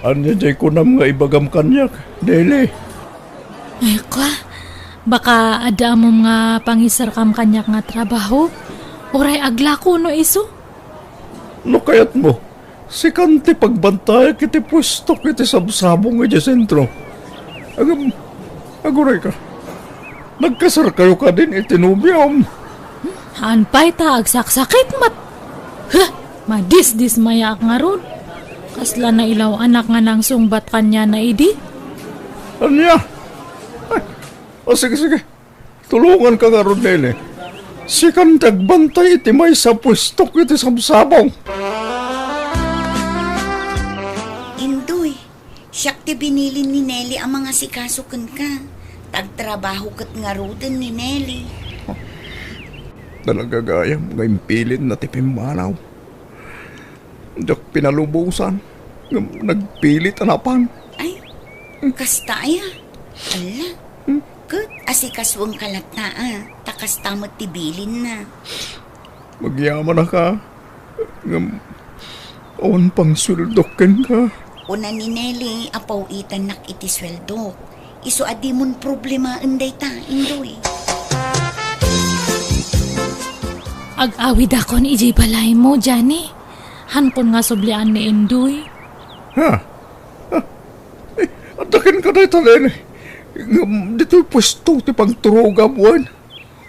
Ania jay kunam nga ibagam kaniak, Nelly? Ay, kwa, baka adda ammom nga pangiserkam kaniak nga trabaho? Uray aglako no isu? No kayatmo, sikan ti pagbantayak iti puestok iti sabsabong idiay sentro. Agam, agurayka. Nagkasarkayo kadin iti nobiom. Haan pay ta agsaksakit met. Huh! Madisdismayaak ngarud. Kasla nailaw-anak nga nangsungbat kaniana idi. Ania? Ay, o, sige, sige. Tulonganka ngarud, Nelly. Sikan ti agbantay iti maysa a puestok iti sabsabong. Indoy, siak ti binilin ni Nelly a mangasikaso kenka. Ta agtrabaho ket ngaruden ni Nelly. Talaga gayam nga impilinna ti pimmanaw. Diak pinalubosan ngem nagpilit a napan. Ay, kasta aya? Alla, hmm? Ket asikasuenka latta a, ta kasta met ti bilinna. Agyamanaka, ngem awan pangsueldok kenka. Kuna ni Nelly a paw-itannak iti sueldok. Isu a dimon problemaen dayta, Indoy. Ag-awidakon idiay balaymo, Johnny. Hankon nga sublian ni Indoy. Ha? Ha? Eh, adda kenka dayta, Nelly. Ngem ditoy puesto ti pangturogam, wen?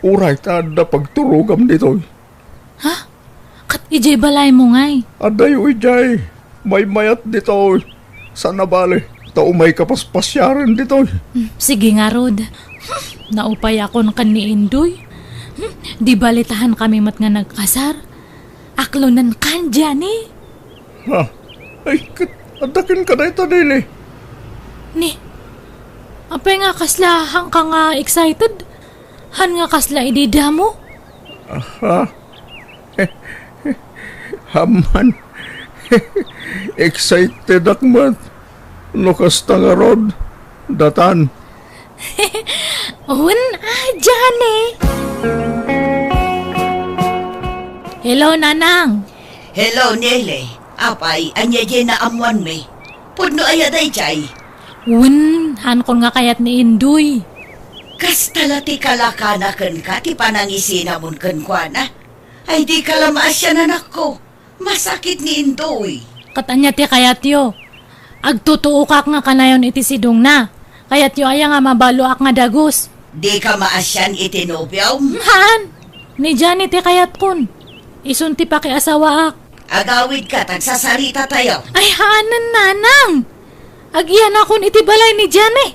Uray ta adda pagturogam ditoy. Ha? Ket idiay balaymo ngay? Adayo idiay. Maymayat ditoy. Saan a bale, ta umayka paspasiaren ditoy. Hmm, sige ngarud. Hmm, naupayakon ken ni Indoy. Hmm, di bale ta haankami met nga nagkasar. Aklonenkan, Johnny. Ha? Ay, ket, adda kenka dayta, Nele. Ni, apay nga kasla haanka nga excited? Haan nga kasla idi damo? Aha. Amman. Excited ak met. No kasta ngarud, datan. Wen, ah, Johnny. Hello, Nanang. Hello, Nele. Apay, ania diay naammoanmi? Pudno aya daydiay? Wen, haankon nga kayat ni Indoy. Kasta la ti kalakana kenka ti panangisinamon kenkuana. Ay, dika la maasian, anakko. Masakit ni Indoy. Ket ania ti kayatyo? Agtutuokak nga kanayon iti sidongna. Kayatyo aya nga mabaloak nga dagus? Dika maasian iti nobiom? Haan. Ni Johnny ti kayatkon. Isun ti pakiasawaak. Agawidka, ta agsasaritatayo. Ay, haanen, Nanang. Agyanakon iti balay ni Johnny.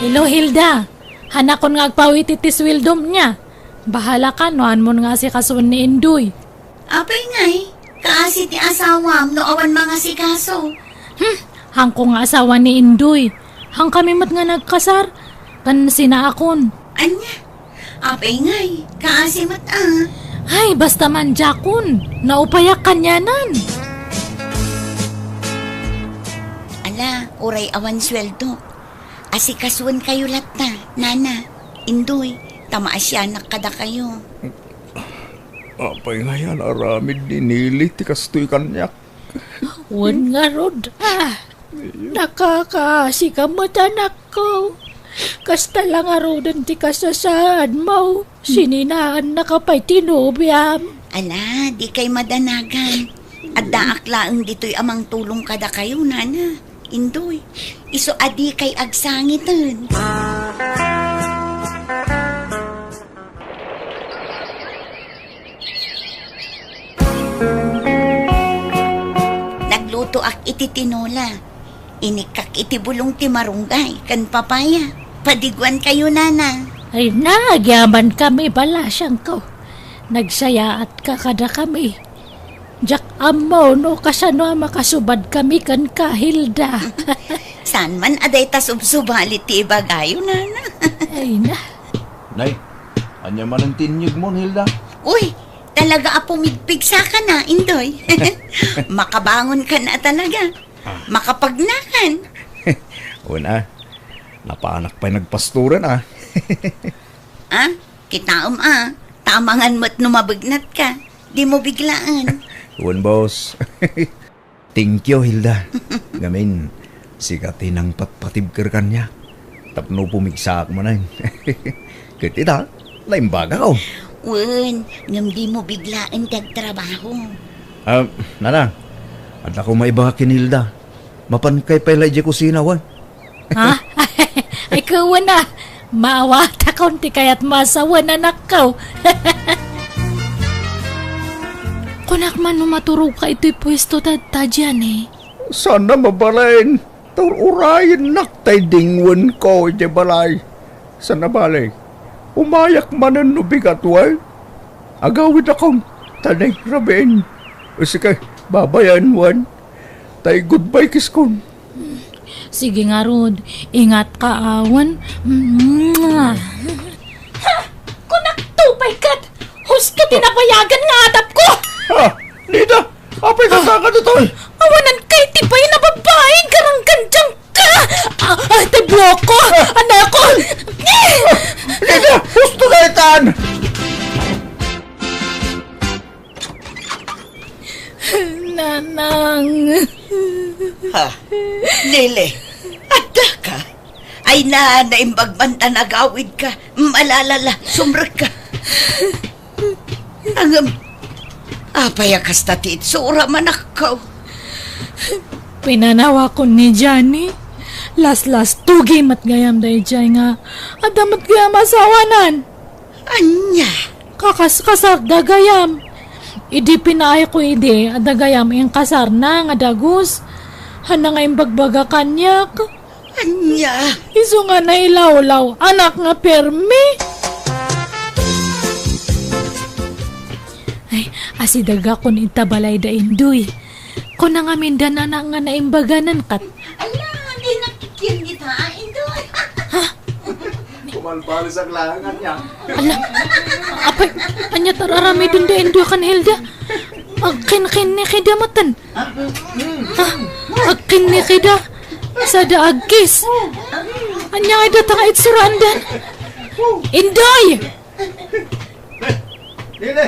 Hello, Hilda. Haanakon nga agpawit iti sueldom nia. Bahalaka no haanmon nga asikasuen ni Indoy. Apay ngay, kaasi ti asawam no awan mangasikaso? Hmm, haanko nga asawa ni Indoy. Haankami met nga nagkasar. Ken sinaakon. Ania? Apay ngay, kaasi met a. Ay, basta man diakon. Naupayak kanianan. Ala, uray awan sueldo. Asikasuenkayo latta, Nana, Indoy, ta maasianak kadakayo. Apay ngay a naaramid ni Nili ti kastoy kaniak? Wen ngarud, ah, nakakaasika met, anakko. Kasta la ngaruden ti kasasaadmo. Sininaannaka pay ti nobiam. Ala, dikay madanagan. Addaak laeng ditoy a mangtulong kadakayo, Nana, Indoy. Isu a dikay agsangiten. Naglutoak iti tinola. Inikkak iti bulong ti marunggay ken papaya. Padiguankayo, Nana. Ay na, agyamankami, balasiangko. Nagsayaatka kadakami. Diak ammo no kasano a makasubadkami kenka, Hilda. Saan man a dayta subsubali ti ibagayo, Nana. Ay na. Nay, ania manen ti inyegmon, Hilda? Uy, talaga a pumigpigsaka na, Indoy. Makabangonka na talaga. Ah. Makapagnakan. Una, napaanak pay nagpastoran, ah. Ah, kitaem, ah. Tamangan met no mabegnatka. Dimo biglaen. Wen, boss. Thank you, Hilda. Ngamin, sika ti nangpatpatibker kaniak tapno pumigsaak manen. Ket ita, naimbagak, oh. Wen, ngem dimo biglaen ti agtrabaho. Ah, Nana, addaka maibagak ken Hilda. Mapankay pay la idiay kusina, wen? Ha? Ay, kuwan a. Maawatakon ti kayatmo a sawen, anakko. Kunak man no maturogka itoy puesto ta, ta diay, eh. Saan a mabalin. Ta ur-urayennak tay dingwenko idiay balay. Saan a bale, umayak manen no bigat, wen? Agawidakon, ta nagrabiin. Sige, babayen, wen? Tay goodbye kiss kon. Sige ngarud, ingatka, wen? Mwah! Ha! Kunakto pay ket, husto ti nabayagan nga adapko! Ha! Nida! Apay ka, ah, kaka ditoy? Awanan kay ti pay na babae, garanggan ka! Ah, ah, ti bloko! Ah! Anakon! Nida! Husto na itan! Nanang. Ha? Lele, adda ka? Ay na, naimbag man ta nagawid ka. Malalala, sumrek ka. Ngem, apay a kasta ti itsura, anakko? Pinanawakon ni Johnny. Laslastugi met gayam daydiay nga adda met gayam asawanan. Ania? Kakaskasarda gayam. Idi pinaayko idi adda gayam inkasarna nga dagus. Haan nga imbagbaga kaniak. Ania? Isu nga nailawlaw, anak nga permi. Ay, asidagakon ita balay da Indoy. Kuna ngamin da nana nga naimbaganan kat. Ala, di nakikir kita, ah, Indoy. Ha? Kumalbalis ang langan niya. Ala, apay, ania ti ar-aramiden da Indoy kan Hilda? Agkinkinniki da maten. Ha? Agkinnikida. Sada agkis. Ania nga data nga itsuraandan? Indoy! Nene,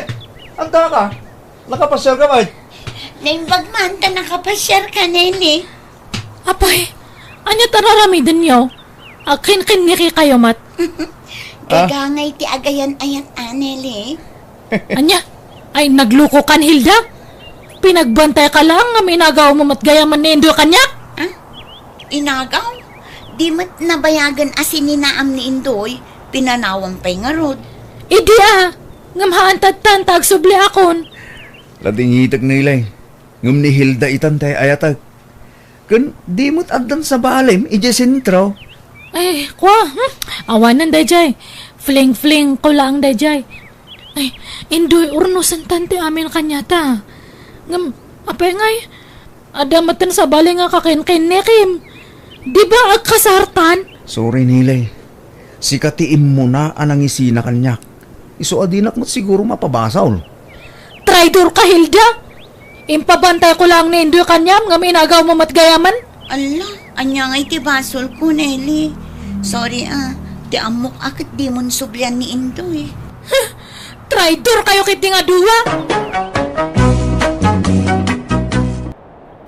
anta ka? Nakapasiar ka, bay? Naimbag man ta nakapasiar ka, Nene. Apay, ania ti ar-aramidenyo? Agkinkinniki kayo met. Ah? Gagangay ti agayan-ayat, Nene. Ania? Ay, nagluko kan, Hilda? Pinagbantay ka lang nga inagawmo met gayamen ni Indoy kaniak? Ah? Inagaw? Di met nabayagen a sininaam ni Indoy, pinanawam pay ngarud. Idi a, ngem haan ta ta agsubli akon. Ladingitek, Nene. Ngem ni Hilda itan ti ay-ayatek. Ken di met addan sabalem idiay sentro. Ay, kua, hmm? Awanen daydiay. Fling-fling ko laeng daydiay. Ay, Indoy, urnosen tan ti amin kaniata. Ngem, apay ngay, adda met ti sabali nga kakinkinnikim. Di ba agkasartan? Sorry, Nene. Sika ti immuna a nangisina kaniak. Isu a dinak met siguro mapabasol. Traidor ka, Hilda! Impabantay ko lang ni Indoy kaniam ngem inagawmo met gayamen. Alla, ania ngay ti basolko, Nene? Sorry a, ti ammok a ket dimon sublian ni Indoy. Traidor kayo ketdi nga dua!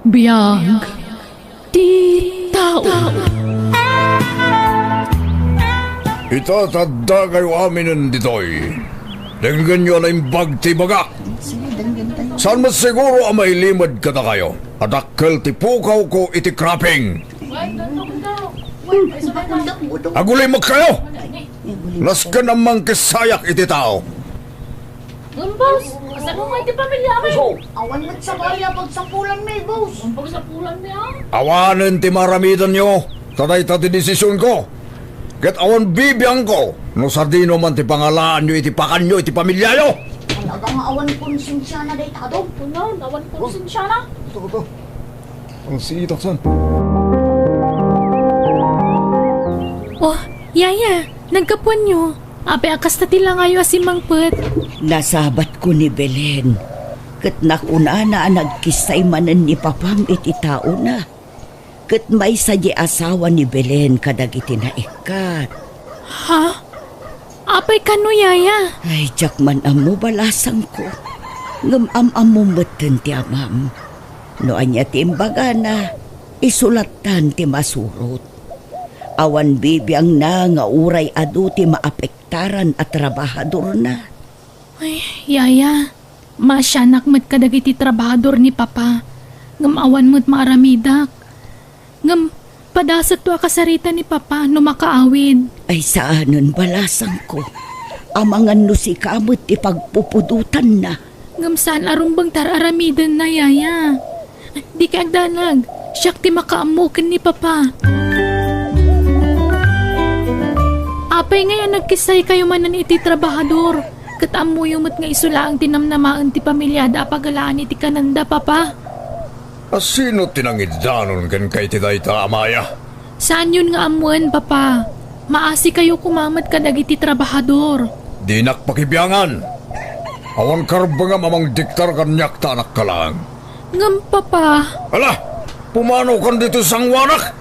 Biag ti tao. Ita, ti adda kayo aminen ditoy. Denggenyo a naimbag ti ibagak. Saan met siguro a mailimed kadakayo a dakkel ti pukawko iti cropping? Agulimek kayo! Nasken a mangkissayak iti tao. Ngem, boss, kasano nga iti pamilya mi? Awan met sabali a pagsapulan mi, boss. Ang pagsapulan mi, ah? Awanen ti maaramidanyo, ta dayta ti desisionko. Ket awan bibiangko no sadino man ti pangalaanyo iti pakanyo iti pamilyayo. Talaga nga awan konsensiana dayta, Dong. Kunan, awan konsensiana. Ito, ito. Ang sitak san. Oh, Yaya, naggapuanyo. Apay a kasta ti langayo a simmangpet? Nasabatko ni Belen, ket nakunana a nagkissay manen ni Papam iti taona. Ket maysa di asawa ni Belen kadagiti naikkat. Ha? Apay kano, Yaya? Ay, diak man ammo, balasangko. Ngem am-ammom metten ti amam. No ania ti imbagana, isu lattan ti masurot. Awan bibiangna nga uray adu ti maapektaran a trabahadorna. Ay, Yaya, maasianak met kadagiti trabahador ni Papa, ngem awan met maaramidak. Ngem, padasetto a kasarita ni Papa no makaawid. Ay, saanen, balasangko. Amangan no sika met ti pagpupudotanna. Ngem saan a rumbeng ti ar-aramidenna, Yaya. Dikay agdanag. Siak ti makaammo ken ni Papa. Apay ngay a nagkissaykayo manen iti trabahador, ket ammoyo met nga isu laeng ti namnamaen ti pamiliada a pagalaan iti kanenda, Papa? A sino ti nangidanon kenka iti dayta, Amaya? Saanyon nga ammoen, Papa. Maasikayo koma met kadagiti trabahador. Dinak pakibiangan. Awan karbengam a mangdiktar kaniak ta anakka laeng. Ngem, Papa. Ala! Pumanaw kan ditoy sangoanak!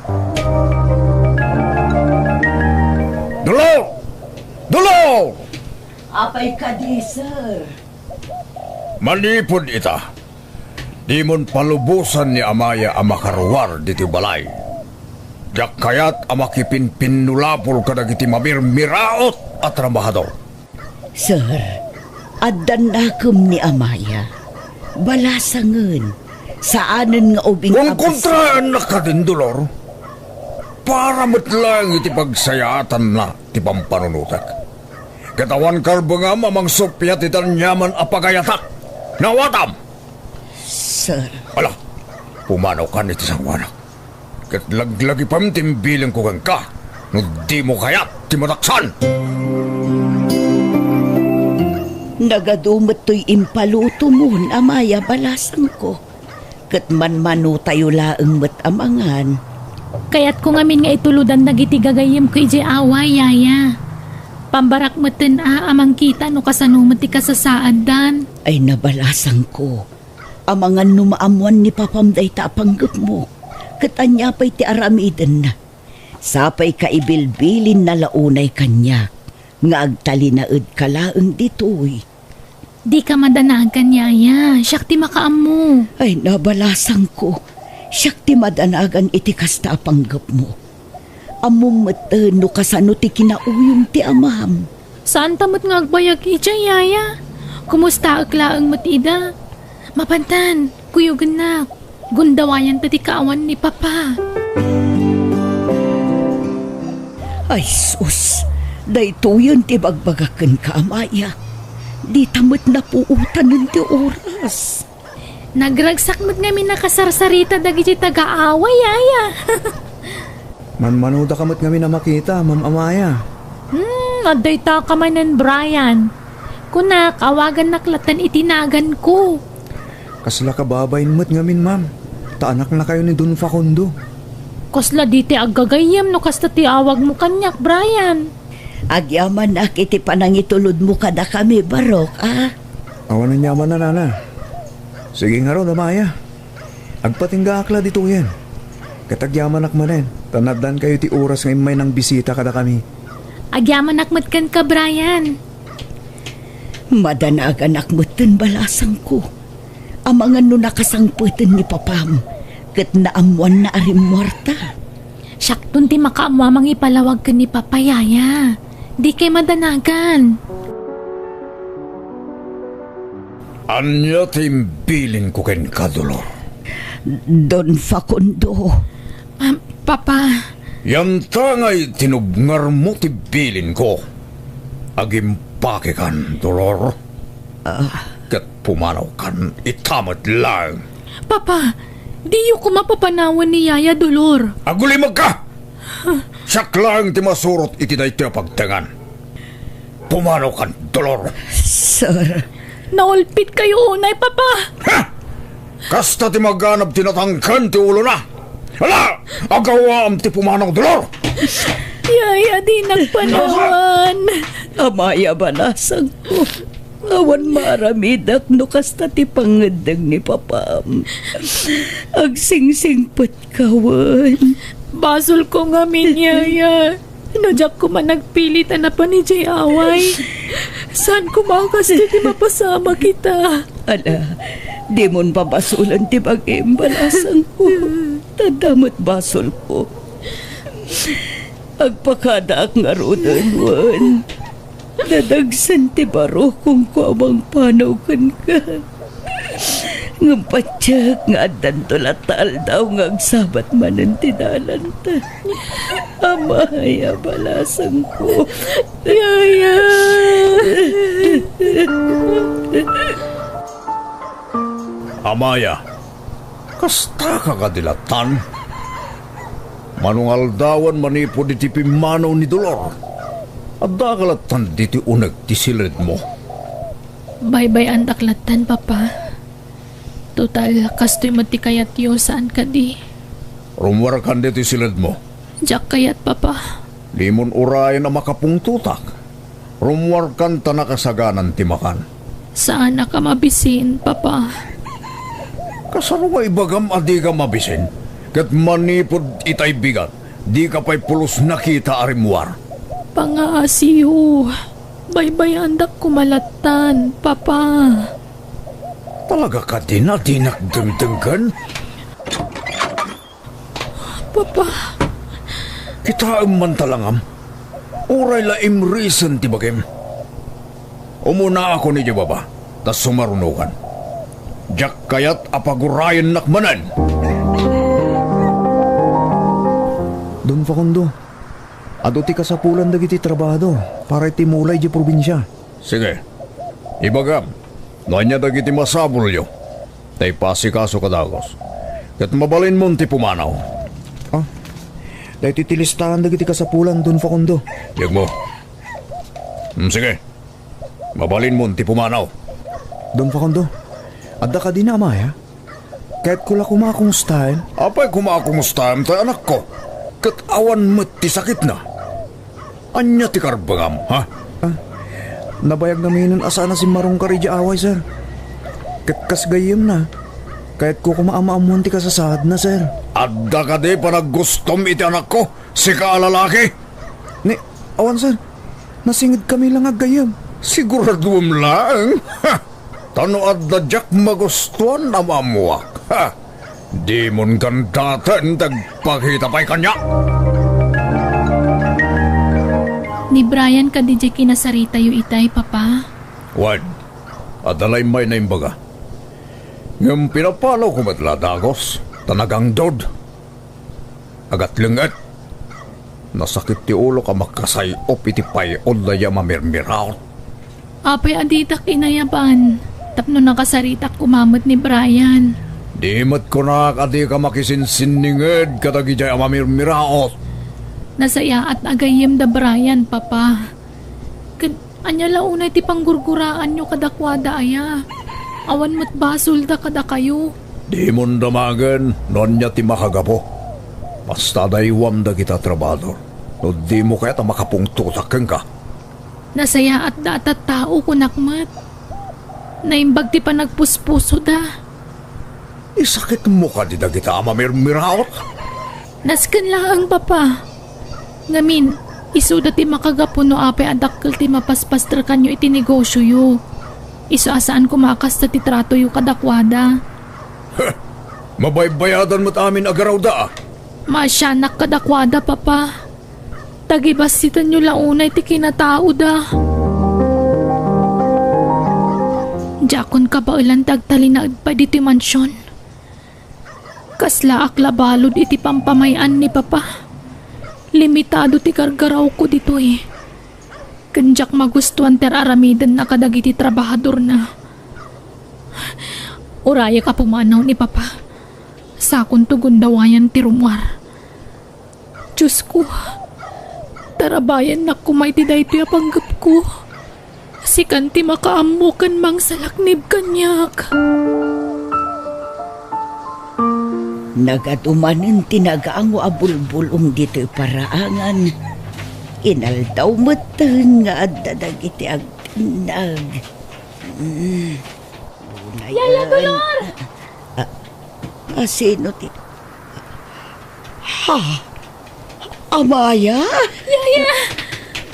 Dolor! Dolor! Apay kadi, sir? Manipud ita, dimon palubosan ni Amaya a makaruar ditoy balay. Diak kayat a makipinpinnulapol kadagiti mamirmiraot a trabahador. Sir, addan nakem ni Amaya. Balasangen, saanen nga ubing a bas- Kontraennak kadin, Dolor. para met laeng iti pagsayaatanna ti pampanunotek. Ket awan karbengam a mangsuppiat iti aniaman a pagayatak. Naawatam? Sir. Ala, pumanaw kan iti sangoanak. Ket laglagipem ti imbilinko kenka no dimo kayat ti mataksan. Nagadu met toy impalutomon, Amaya, balasangko. Ket manmanotayo laeng met a mangan. Kayatko ngamin nga itulodan dagiti gagayyemko idiay away, Yaya. Pambarak metten a, a mangkita no kasano met ti kasasaaddan. Ay, nabalasangko. Amangan no maammoan ni papam dayta a panggepmo, ket ania pay ti aramidenna? Sapay ka ibilbilinna la unay kaniak nga agtalinaedka laeng ditoy. Dika madanagan, Yaya. Siak ti makaammo. Ay, nabalasangko. Siak ti madanagan iti kasta a panggepmo. Ammom metten no kasano ti kinauyong ti amam. Saanta met nga agbayag idiay, Yaya. Kumustaek laeng met ida. Mapantan, kuyogennak. Gundawayanta ti kaawan ni Papa. Ay, sus! Daytoyen ti bagbagak kenka, Amaya. Dita met napuotanen ti oras. Nagragsak met ngamin a kasarsarita dagiti taga-away, Yaya. Manmanodaka met ngamin a makita, Ma'am Amaya. Hmm, adda ita ka manen, Brian. Kunak, awagannak latten iti naganko. Kasla kababain met ngamin, ma'am, ta anaknakayo ni Don Facundo. Kasla di ti aggagayyem no kasta ti awagmo kaniak, Brian. Agyamanak iti panangitulodmo kadakami, Barok, a? Awan aniaman a, nana. Sige ngarud, Amaya. Agpatinggaak la ditoyen. Ket agyamanak manen, ta naaddankayo ti oras nga immay nangbisita kadakami. Agyamanak met kenka, Brian. Madanaganak metten, balasangko. Amangan no nakasangpeten ni papam, ket naammoanna a rimmuarta. Siakton ti makaammo a mangipalawag ken ni Papa, Yaya. Dikay madanagan. Ania ti imbilinko kenka, Dolor? Don Facundo. Ah, Papa. Yanta ngay tinubngarmo ti bilinko. Agimpakekan, Dolor. Ah. Ket pumanawkan ita met laeng. Papa, diyo koma papanawen ni Yaya, Dolor. Agulimegka! Siak laeng ti masurot iti daytoy a pagtengan. Pumanawkan, Dolor. Sir. Naulpitkayo unay, Papa. Ha! Kasta ti maganab ti natangken ti ulona. Ala, agawaam ti pumanaw, Dolor. Yaya, dinak panawan. Amaya, balasangko. Awan maaramidak no kasta ti pangngeddeng ni papam. Agsingsingpet ka wen. Basolko ngamin, Yaya. No diak koma nagpilit a napan idiay away, saan koma a kastoy ti mapasamak ita? Ala, dimon pabasolen ti bagim, balasangko. Ta adda met basolko. Agpakadaak ngaruden wen. Dadagsen ti barukongko a mangpanaw kenka. Ngem patiek nga addanto latta aldaw nga agsabat manen ti dalanta. Amaya, balasangko. Yaya. Amaya, kastaka kadi lattan? Manungaldawan manipud iti pimmanaw ni Dolor. Addaka lattan ditoy uneg ti siledmo. Baybay-andak lattan, Papa. Total, kastoy met ti kayatyo, saan kadi? Rummuarkan ditoy siledmo. Diak kayat, Papa. Dimon urayen a makapungtotak. Rummuarkan ta nakasaganan ti makan. Saanak a mabisin, Papa. Kasano nga ibagam a dika mabisin? Ket manipud itay bigat, dika pay pulos nakita a rimmuar. Pangaasiyo. Baybay-andak koma lattan, Papa. Talaga kadin a dinak dengdenggen? Papa. Kitaem man talangam. Uray la imrisen ti bagim. Umunaakon idiay baba, ta sumarunokan. Diak kayat a pagurayennak manen. Don Facundo, adu ti kasapulan dagiti trabahador para iti mula idiay probinsia. Sige, ibagam no ania dagiti masapulyo, ta ipasikaso kadagos, ket mabalinmon ti pumanaw. Ah, daytoy ti listaan dagiti kasapulan, Don Facundo. Biagmo. Mm, sige. Mabalinmon ti pumanaw. Don Facundo, adda kadin a Amaya? Kayatko la koma a kumustaen. Apay koma a kumustaem tay anakko? Ket awan met ti sakitna. Ania ti karbengam, ha? Ah, nabayag naminen a saan a simmarungkar idiay away, sir. Ket kas gayyemna, kayatko koma a maammuan ti kasasaadna, sir. Adda kadi panaggustom iti anakko, sika a lalaki? Ni, awan, sir. Nasingedkami la nga aggayyem. Siguraduem laeng? Ha! Ta no adda diak magustuan a maammuak, ha! Dimon gandaten ti agpakita pay kaniak. Ni Brian kadi diay kinasaritayo itay, Papa? Wen, adda la immay naimbaga. Ngem pinapanawko met la dagos, ta nagangdod. Agatlenget. Nasakit ti ulok a makasay-op iti pay-od dayta a mamirmiraot. Apay a ditak inayaban tapno nakasaritak koma met ni Brian? Di met kunak a dika makisinsinninged kadagidiay a mamirmiraot. Nasayaat a gayyem da Brian, Papa. Ket ania la unay ti panggurguraanyo kadakuada aya? Awan met basolda kadakayo. Dimon damagen no ania ti makagapu. Basta adaywam dagita trabahador no dimo kayat a makapungtotak kenka. Nasayaatda a tattao, kunak met. Naimbag ti panagpuspusoda. Isakitmo kadi dagita a mamirmiraot? Nasken laeng, Papa. Ngamin, isuda ti makagapu no apay a dakkel ti mapaspastrekanyo iti negosioyo. Isu a saan koma a kasta ti tratoyo kadakuada. Heh! Mabaybayadan met amin a garawda, a. Maasianak kadakuada, Papa. Tagibassitanyo la unay ti kinataoda. Diakon kabaelan ti agtalinaed pay ditoy mansion. Kaslaak la balud iti pampamay-an ni Papa. Limitado ti gargarawko ditoy. Ken diak magustuan ti ar-aramidenna kadagiti trabahadorna. Urayek a pumanaw ni Papa. Sakonto gundawayna ti rummuar. Diosko, tarabayannak koma iti daytoy a panggepko. Sikan ti makaammo ken mangsalaknib kaniak. Nagadu manen ti nagango a bulbulong ditoy paraangan. Inaldaw metten nga adda dagiti agtinnag. Mm. Yaya Dolor! Ah, ah, sino ti, ha? Amaya? Yaya!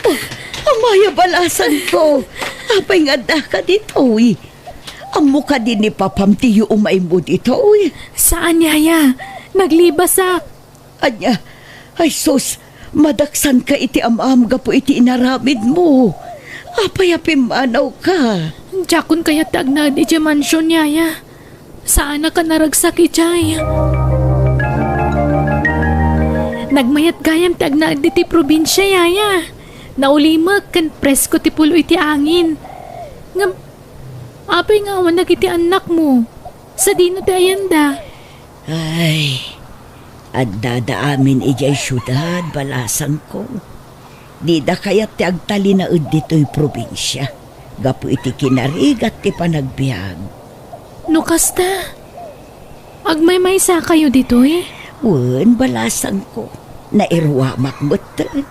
Oh, Amaya, balasangko. Apay nga addaka ditoy? Ammo kadi ni Papam ti yuumaymo ditoy? Saan, Yaya. Naglibasak. Ania? Ay sus, madaksanka iti am-am gapu iti inaramidmo. Apay a pimmanawka? Diakon kayat ti agnaed idiay mansion, Yaya. Saanak a naragsak idiay. Nagmayat gayam ti agnaed iti probinsia, Yaya. Naulimek ken presko ti pulo iti angin. Ngem, apay nga awan dagiti annakmo? Sadino ti ayanda? Ay, addada amin idiay siudad, balasangko. Dida kayat ti agtalinaed ditoy probinsia gapu iti kinarigat ti panagbiag. No kasta, agmaymaysakayo ditoy? Wen, balasangko. Nairuamak metten.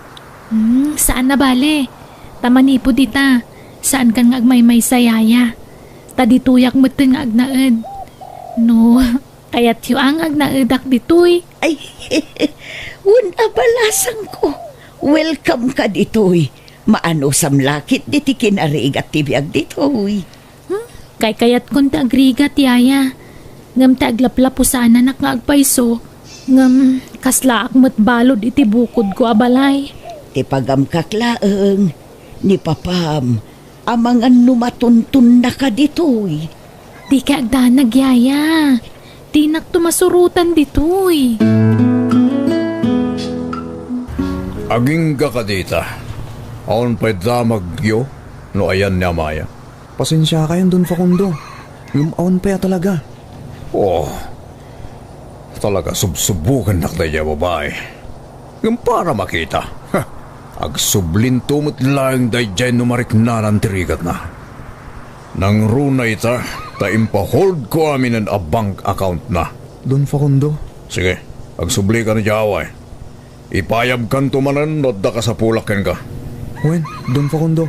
Hmm, saan a bale. Ta manipud ita, saankan nga agmaymaysa, Yaya. Ta ditoyak metten nga agnaed. No, kayatyo a nga agnaedak ditoy? Ay, wen a, balasangko. Welcome ka ditoy. Maanusam la ketdi ti kinarigat ti biag ditoy. Hmm? Kaykayatkon ti agrigat, Yaya. Ngem ti aglaplapo saananak nga agpayso, ngem kaslaak met balud iti bukodko a balay. Ti pagamkak laeng, ni Papam, amangan no matuntonnaka ditoy. Dika agdanag, Yaya. Dinakto masurotan ditoy. Agingga kadita. Awan pay damagyo no ayan ni Amaya. Pasensiakayon, Don Facundo. Ngem awan pay a talaga. Oh, talaga subsubokennak daydiay a babai. Ngem para makita, ha, agsublinto met laeng daydiay no mariknanan ti rigatna. Nangruna ita ta impaholdko aminen a bank accountna. Don Facundo. Sige, agsubli ka na diay away. Ipayabkanto manen no adda kasapulak kenka. Wen, Don Facundo.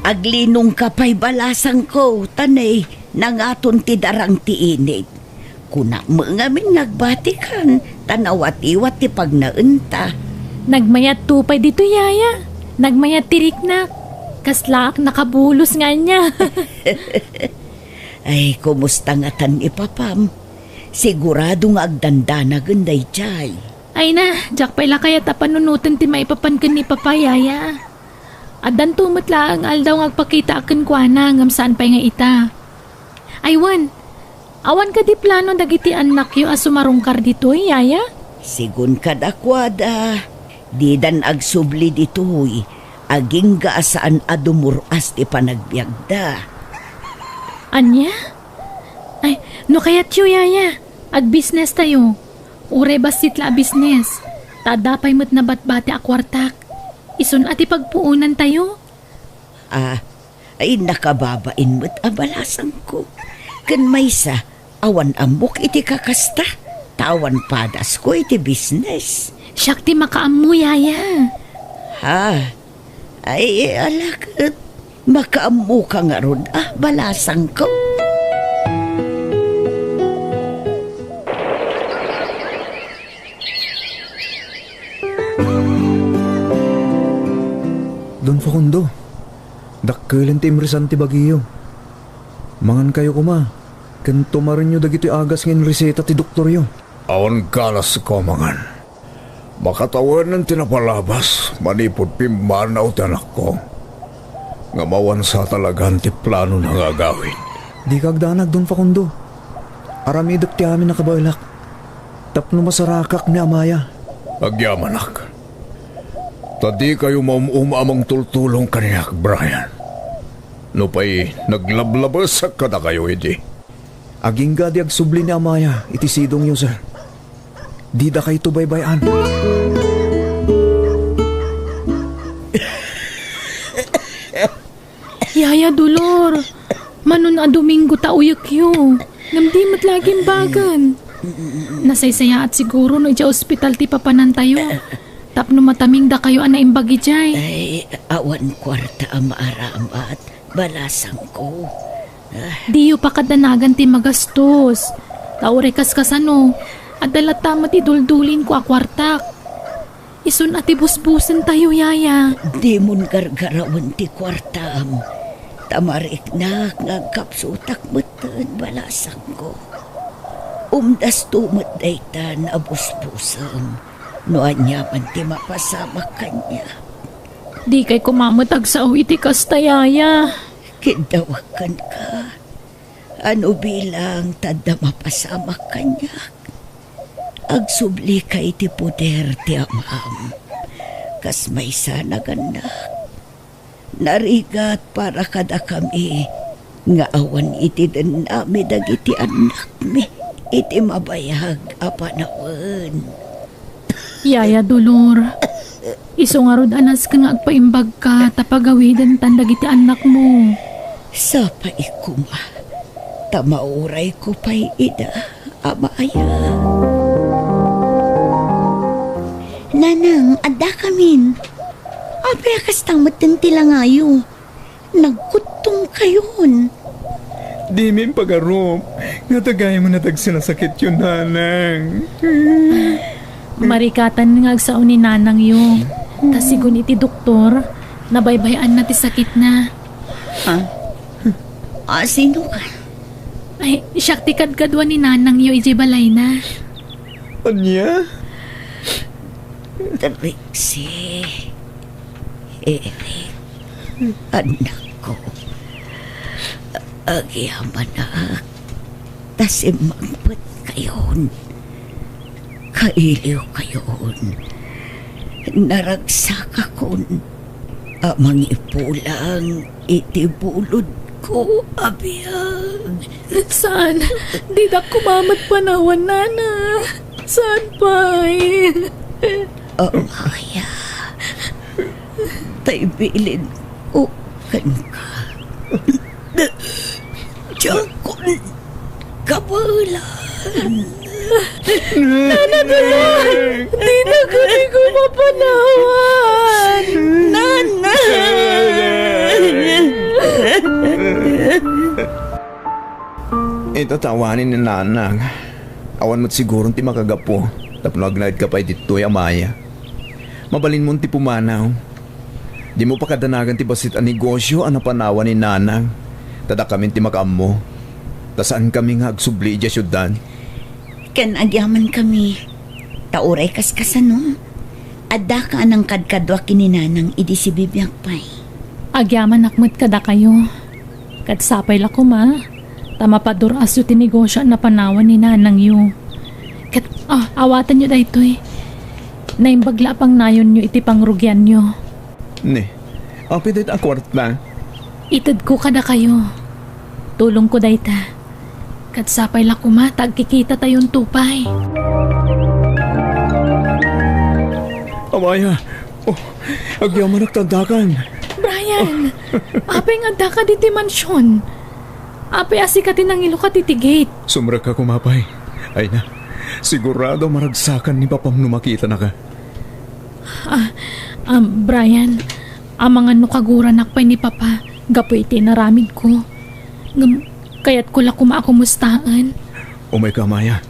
Aglinongka pay, balasangko, ta nay, nangaton ti darang ti init. Kunak met ngamin nga agbatikan, ta nawatiwat ti pagnaenta. Nagmayatto pay ditoy, yaya. Nagmayat ti riknak. Kaslaak nakabulos nga ania. Ay, kumusta ngatan ni papam? Sigurado nga agdandanagen daydiay. Ay na, diak pay la kayat a panunoten ti maipapan ken ni papa, yaya. Addanto met laeng aldaw nga agpakitaak kenkuana ngem saan pay nga ita. Ay wen, awan kadi plano dagiti annakyo a sumarungkar ditoy, yaya? Sigun kadakuada, didan agsubli ditoy, agingga a saan a dumur-as ti panagbiagda. Ania? Ay, no kayatyo, yaya, agbisnestayo. Uray bassit la a bisnes, ta adda pay met nabatbati a kuartak. Isun a ti pagpuonantayo. Ah, ay, nakababain met a balasangko. Ken maysa, awan ammok iti kakasta, ta awan padasko iti bisnes. Siak ti makaammo, yaya. Ha? Ay, ala ket, makaammoka ngarud a balasangko. Don Facundo, dakkelen ti imrisan ti bagiyo. Mangankayo koma, ken tumarenyo dagitoy agas nga inreseta ti doktoryo. Awan galasko a mangan. Makatawenan ti napalabas manipud pimmanaw ti anakko. Ngem awan sa talagan ti planona nga agawid. Dika agdanag, Don Facundo. Aramidek ti amin a kabaelak tapno masarakak ni Amaya. Agyamanak. Ta dikayo maum-uma a mangtultulong kaniak, Brian. Nupay naglablabesak kadakayo idi. Agingga di agsubli ni Amaya iti sidongyo, sir. Didakayto baybay-an. Yaya Dolor, manon a Domingo ta uyekyo. Ngem di met la agimbagen. Nasaysayaat siguro no idiay ospital ti papanantayo. Tapno mataming dakayo a naimbag idiay. Ay, awan kuarta a maaramat, balasangko. Diyo pakadanagan ti magastos. Ta uray kaskasano, adda latta met iduldulinko a kuartak. Isun a ti busbusentayo, yaya. Dimon gargarawen ti kuartam. Ta mariknak nga agkapsutak metten, balasangko. Umdasto met daytan a busbusem no aniaman ti mapasamak kaniak. Dikay koma met agsao iti kasta, yaya. Kiddawek kenka. Ano bilang ta adda mapasamak kaniak? Agsublika iti poder ti Amam. Kas maysa, nagannak. Narigat para kadakami nga awan iti dennami dagiti annakmi iti mabayag a panawen. Yaya Dolor, isu ngarud a nasken nga agpaimbagka ta pagawidentan dagiti annakmo. Sapay koma, ta maurayko pay ida a maayat. Nanang, addakamin. Apay a kasta metten ti langayo? Nagkuttongkayon. Dimi impagarup nga dagaymo natagsen a sakityo, nanang. Marikatan nga agsao ni nanangyo. Ta sigun iti doktor, nabaybay-anna ti sakitna. Ah? Ah, sino ka? Ay, siak ti kadkadua ni nanangyo idiay balayna. Ania? Trixie. Eric. Annakko. Agyamanak. Ta simmangpetkayon. Kailiwkayon, naragsakakon a mangipulang iti bulodko a biag. Saan? Didak koma met panawan, Nana. Saan pay? Amaya, tay bilinko kenka. Diakon kabaelan. Nana, tulong! Dina kami ko mapanawan! Nana! Ita ta awanen ni Nanang. Awan met siguron ti makagapu tapno agnaedka pay ditoy, Amaya. Mabalinmon ti pumanaw. Dimo pakadanagan ti bassit a negosio a napanawan ni Nanang. Ta dakamin ti makaammo. Ta saankami nga agsubli idiay siudad. Ken agyamankami. Ta uray kaskasano, addaka a nangkadkadua ken ni Nanang idi sibibiag pay. Agyamanak met kadakayo. Ket sapay la koma, ta mapadur-asyo ti negosio a napanawan ni nanangyo. Ket, ah, awatenyo daytoy. Naimbag la a pangnayonyo iti pangrugianyo. Ne, apay dayta a kuarta? Itedko kadakayo. Tulongko dayta. Ket sapay la koma ta agkikitatayon to pay. Amaya, oh, agyamanak ta addakan. Brian, apay nga addaka ditoy mansion? Apay a sika ti nangilukat iti gate? Sumrekka koma pay. Ay na, sigurado a maragsakan ni Papam no makitanaka. Ah, um, Brian, amangan no kaguranak pay ni Papa gapu iti inaramidko. Ngem, kayatko la koma a kumustaen. Umayka, Amaya.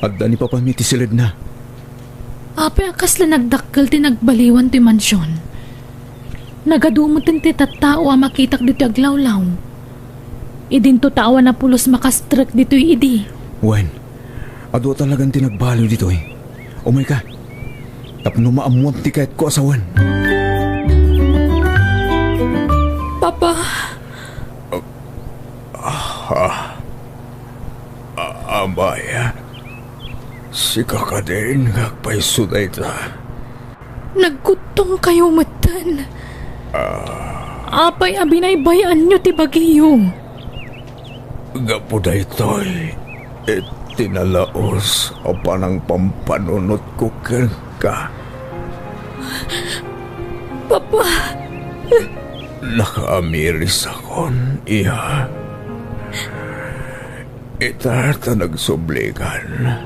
Adda ni Papam iti siledna. Apay a kasla nagdakkel ti nagbaliwan ti mansion? Nagadu met ti tattao a makitak ditoy aglawlaw. Idinto ta awan a pulos makastrek ditoy idi. Wen, adu talagan ti nagbaliw ditoy. Umayka. Tapno maammuam ti kayatko a sawen. Papa. Ah, ah, Amaya, sika kadin nga agpayso dayta? Nagkuttongkayo metten. Ah. Apay a binaybay-anyo ti bagiyo? Gapu daytoy, iti nalaus a panangpampanunotko kenka. Papa! Nakaamirisakon, iha. Ita ta nagsublikan.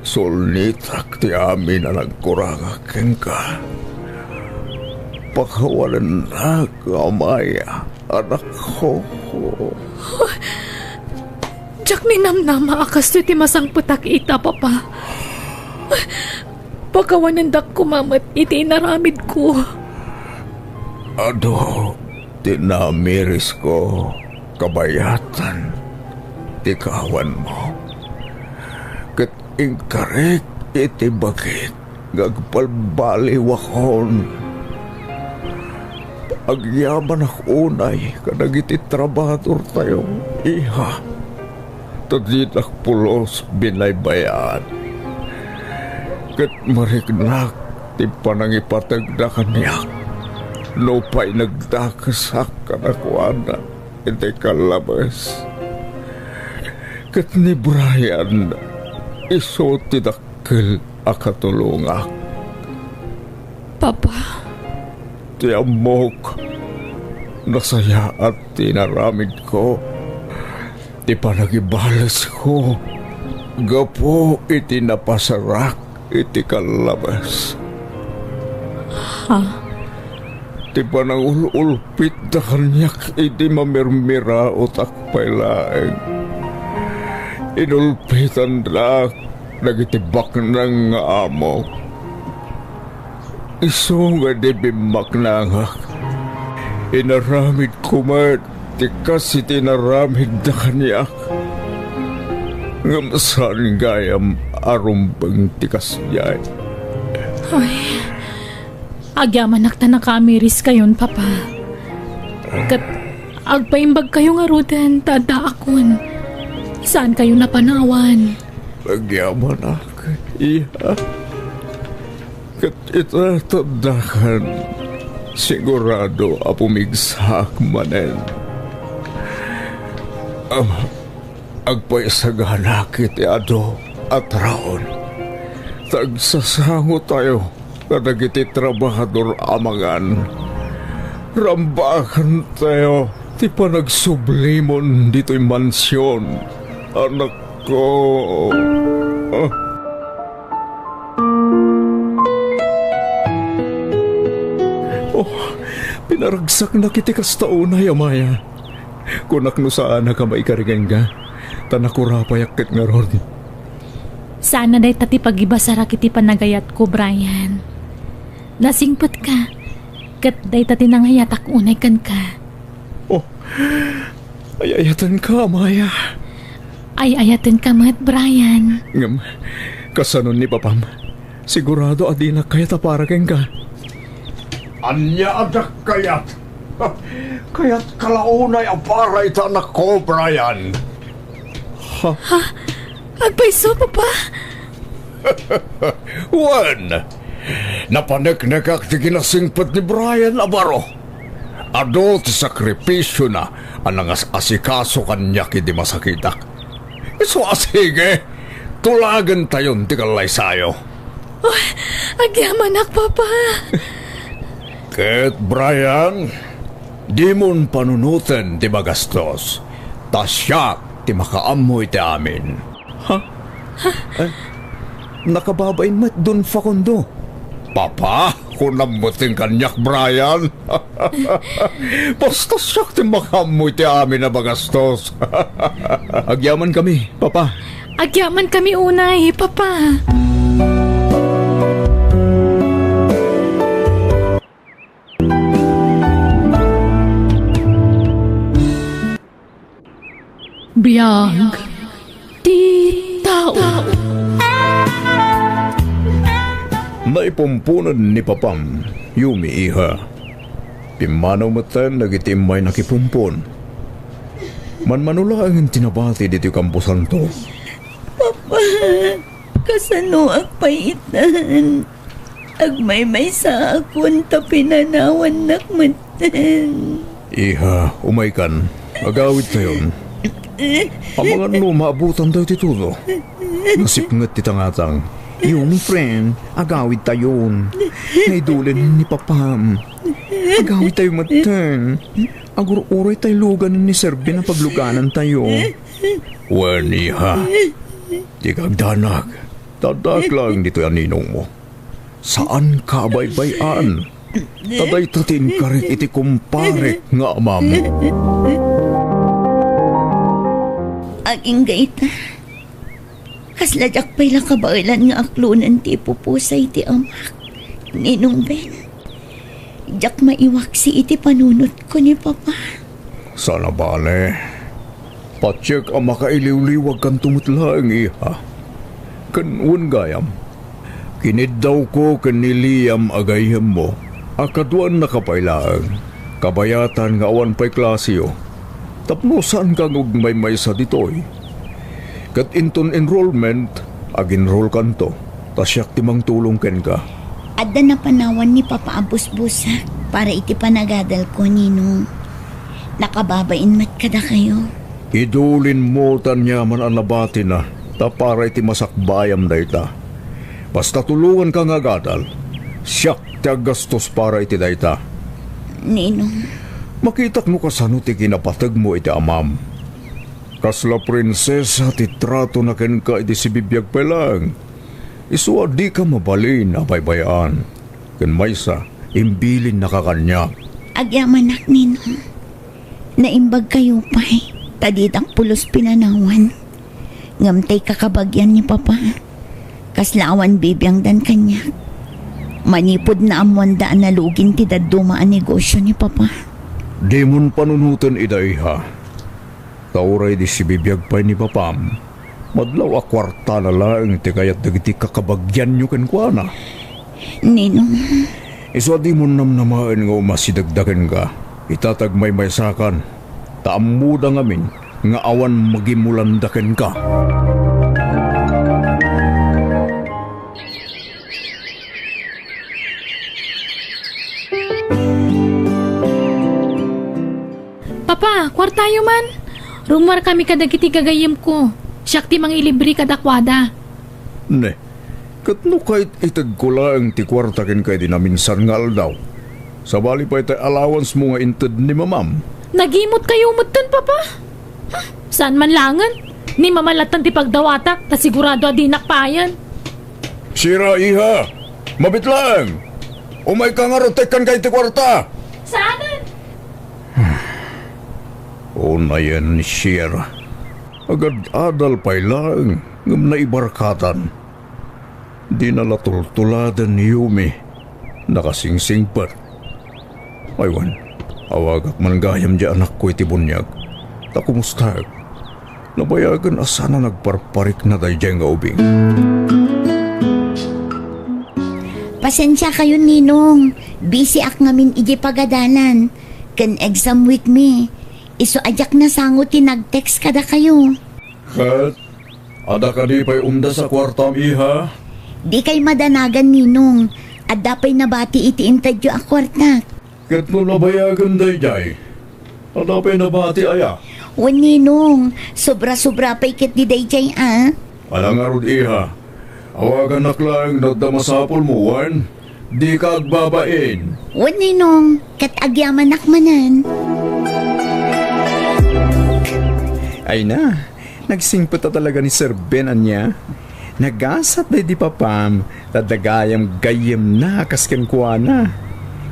Sulnitak ti amin a nagkurangak kenka. Pakawanennak, Amaya, anakko. Diak ninamnama a kastoy ti masangpetak ita, Papa. Pakawanendak koma met iti inaramidko. Adu ti naamirisko kabayatan ti kawanmo, ket inkarik iti bagik nga agbalbaliwakon. Agyamanak unay kadagiti trabadortayo, iha. Ta dinak pulos binaybay-an. Ket mariknak ti panangipategda kaniak nupay nagdakesak kadakuada iti kallabes. Ket ni Brian, isu ti dakkel a katulongak. Papa. Ti ammok, nasayaat ti inaramidko. Ti panagibalesko gapu iti napasarak iti kallabes. Ha? Ti panangul-ulpitda kaniak idi mamirmiraotak pay laeng. Inulpitandak dagiti baknang nga amok. Isu nga idi bimmaknangak, inaramidko met ti kas iti inaramidda kaniak. Ngem saan gayam a rumbeng ti kasdiay. Ay, agyamanak ta nakaamiriskayon, Papa. Ket agpaimbagkayo ngaruden ta addaakon. Saankayo napanawan. Agyamanak, Iha, ket ita taddakan, sigurado a pumigsaak manen. Ama, agpaisaganaak iti adu a taron. Ta agsasangotayo kadagiti trabahador a mangan. Rambakantayo ti panagsublimon ditoy mansion, anakko. Ah. Oh, pinaragsaknak iti kasta unay, Amaya. Kunak no saanak a maikari kenka, ta nakurapayak ket ngarud. Saan a dayta ti pagibasarak iti panagayatko, Brian. Nasingpetka, ket dayta ti nangayatak unay kenka. Oh, ay-ayatenka, Amaya. Ay-ayatenka met, Brian. Ngem, kasano ni Papam? Sigurado a dinak kayat a para kenka. Ania a diak kayat? Kayatka la unay a para ita, anakko, Brian. Ha? Ha? Agpayso, Papa? Wen, napaneknekak ti kinasingpet ni Brian a baro. Adu ti sakripisiona a nangas-asikaso kaniak idi masakitak. Isu a sige, tulagentayon ti kallaysayo. Oh, agyamanak, Papa. Ket, Brian, dimon panunoten ti magastos, ta siak ti makaammo iti amin. Ha? Eh, nakababain met don Facundo. Papa, kunam met kaniak, Brian. Basta siak ti makaammo iti amin a magastos. Agyamankami, Papa. Agyamankami unay, Papa. Biag ti tao. Naipumponen ni Papam, Yumi, iha. Pimmanaw metten dagiti immay nakipumpon. Manmano laengen ti nabati ditoy kamposanto. Papa, kasanoak pay itan? Agmaymaysaakon ta pinanawannak metten. Iha, umaykan. Agawidtayon. Amangan no maabutantayo ti tudo. Nasipnget ti tangatang. Yung friend, agawidtayon. Naidulen ni Papam. Agawidtayo metten. Agur-uray tay lugan ni Serbin a pagluganantayo. Wen, iha. Di kagdanag. Taddak lang ditoy a ninongmo. Saanka a baybay-an. Ta dayta ti inkarik iti kumparek nga amam. Agingga ita. Kasla diak pay la kabaelan nga aklonen ti ipupusay ti amak, Ninong Ben. Diak maiwaksi iti panunotko ni Papa. Saan a bale. Patiek a makailiwliwagkanto met laeng, iha. Ken wen gayam, kiniddawko ken ni Liam a gayyemmo a kaduannaka pay laeng, kabayatan nga awan pay klaseyo. Tapno saanka nga agmaymaysa ditoy. Ket inton enrollment, ag-enrollkanto, ta siak ti mangtulong kenka. Adda napanawan ni Papa a busbusak para iti panagadalko, Ninong. Nakababain met kadakayo. Idulinmo ta aniaman a nabatina, ta para iti masakbayam dayta. Basta tulonganka nga agadal, siak ti aggastos para iti dayta. Ninong. Makitak no kasano ti kinapategmo iti amam. Kasla prinsesa ti tratona kenka idi sibibiag pay laeng. Isu a dika mabalin a baybay-an. Ken maysa, imbilinnaka kaniak. Agyamanak, Ninong. Naimbagkayo pay, ta ditak pulos pinanawan. Ngem tay kakabagian ni Papa, kasla awan bibiangdan kaniak. Manipud naammoanda a nalugin ti dadduma a negosio ni Papa. Dimon panunoten ida, iha. Ta uray idi sibibiag pay ni Papam, madlaw a kuartana laeng ti kayat dagiti kakabagianyo kenkuana. Ninong. Isu a dimon namnamaen nga umasidegda kenka. Ita ti agmaymaysakan, ta ammoda ngamin nga awan magimulanda kenka. Pa, kuartayo man. Rummuarkami kadagiti gagayyemko. Siak ti mangilibre kadakuada. Ne, ket no kayat itedko laeng ti kuarta kenka idi naminsan nga aldaw, sabali pay ti allowance mo nga inted ni mamam. Nagimotkayo metten, Papa? Hmm, saan man laengen. Ni Mama latta ti pagdawatak, ta sigurado a dinak payen. Sira, iha! Mabit laeng! Umayka ngarud ta ikkanka iti kuarta! Saanen? Unayen ni Sierra. Agad-adal pay laeng ngem naibarkatan. Dina la tultuladen ni Yumi. Nakasingsingpet. Ay wen, awagak man gayam di anakko iti buniag. Ta kumustaek? Nabayagen a saan a nagparparikna daydiay nga ubing. Pasensiakayon, Ninong. Busyak ngamin idiay pagadalan. Ken exam week mi. Isu a diak nasango ti nag-text kadakayo. Ket, adda kadi pay umdas a kuartam, iha? Dikay madanagan, Ninong. Adda pay nabati iti intedyo a kuartak. Ket no nabayagen daydiay, adda pay nabati aya? Wen, Ninong, sobra-sobra pay ketdi daydiay a. Ala ngarud, iha, awagannak laeng no adda masapulmo, wen? Dika agbabain. Wen, Ninong, ket agyamanak manen. Ay na, nagsingpet a talaga ni Sir Ben ania. Nagasat daydi papam, ta adda gayam gayyemna a kas kenkuana.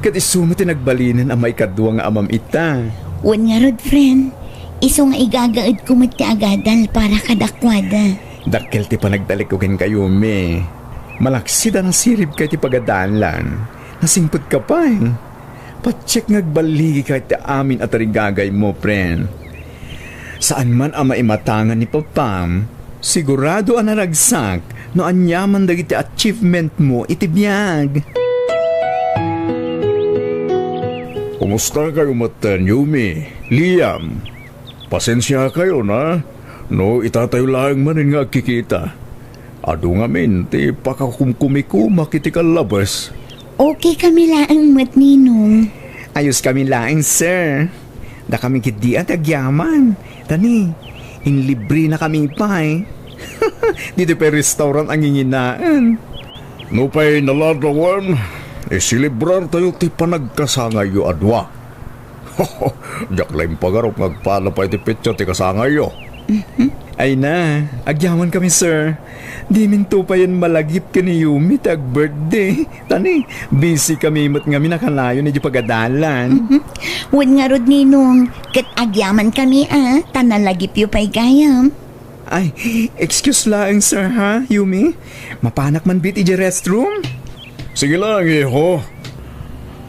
Ket isu met ti nagbalinen a maikadua nga amam ita. Wen ngarud, friend, isu nga igagaedko met ti agadal para kadakuada. Dakkel ti panagtalekko kenka, Yumi. Malaksid a nasiribka iti pagadalan. Nasingpetka pay. Patiek nga agballigika iti amin a tarigagaymo, friend. Saan man a maimatangan ni papam, sigurado a naragsak no aniaman dagiti achievement mo iti biag. Kumusta kayo metten, Yumi, Liam? Pasensiakayon, a, no itatayo laeng manen nga agkikita. Adu ngamin ti pakakumkumikumak iti kallabes. Okay kami laeng met, Ninong. Ayos kami laeng, sir. Dakami ketdi a ti agyaman. Ta ni, inlibrena kami pay. Ditoy pay restaurant a nginginaen. Nupay naladawan, iselebrartayo ti panagkasangayyo a dua. Diak la impagarup nga agpala pay ti petsa ti kasangayyo. Mhm. Ay na, agyaman kami, sir. Diminto payen malagip ken ni Yumi ti ag-birthday. Ta ni, busy kami met ngamin a kanayon iti pagadalan. Mhm. Wen ngarud, Ninong, ket agyaman kami a, ta nalagipyo pay gayam. Ay, excuse laeng, sir, ha, Yumi? Mapanak man bit iti restroom? Sige lang, iho.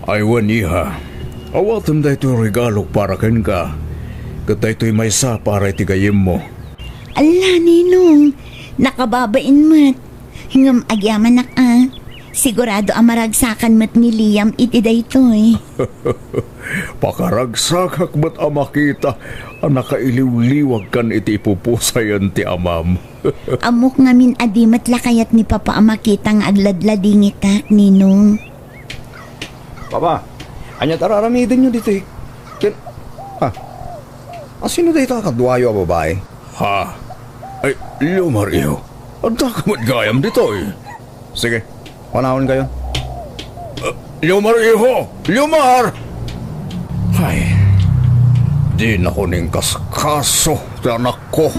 Ay, wen, iha. Awatem daytoy regalok para kenka. Ket daytoy maysa para iti gayyemmo. Alla, Ninong, nakababain met. Ngem agyamanak a. Sigurado a maragsakan met ni Liam iti daytoy. Pakaragsakak met a makita a nakailiwliwagkan iti ipupusayen ti amam. Ammok ngamin a di met la kayat ni Papa a makita nga agladladingitak, Ninong. Papa, ania ti ar-aramidenyo ditoy? Ken, ah, asino dayta a kaduayo a babai? Ha? Ay, Leomar, iho. Adda ka met gayam ditoy. Sige, panawen kayo. Ah, Leomar, iho! Leomar! Ay, di na ko ning kaskaso ti anakko.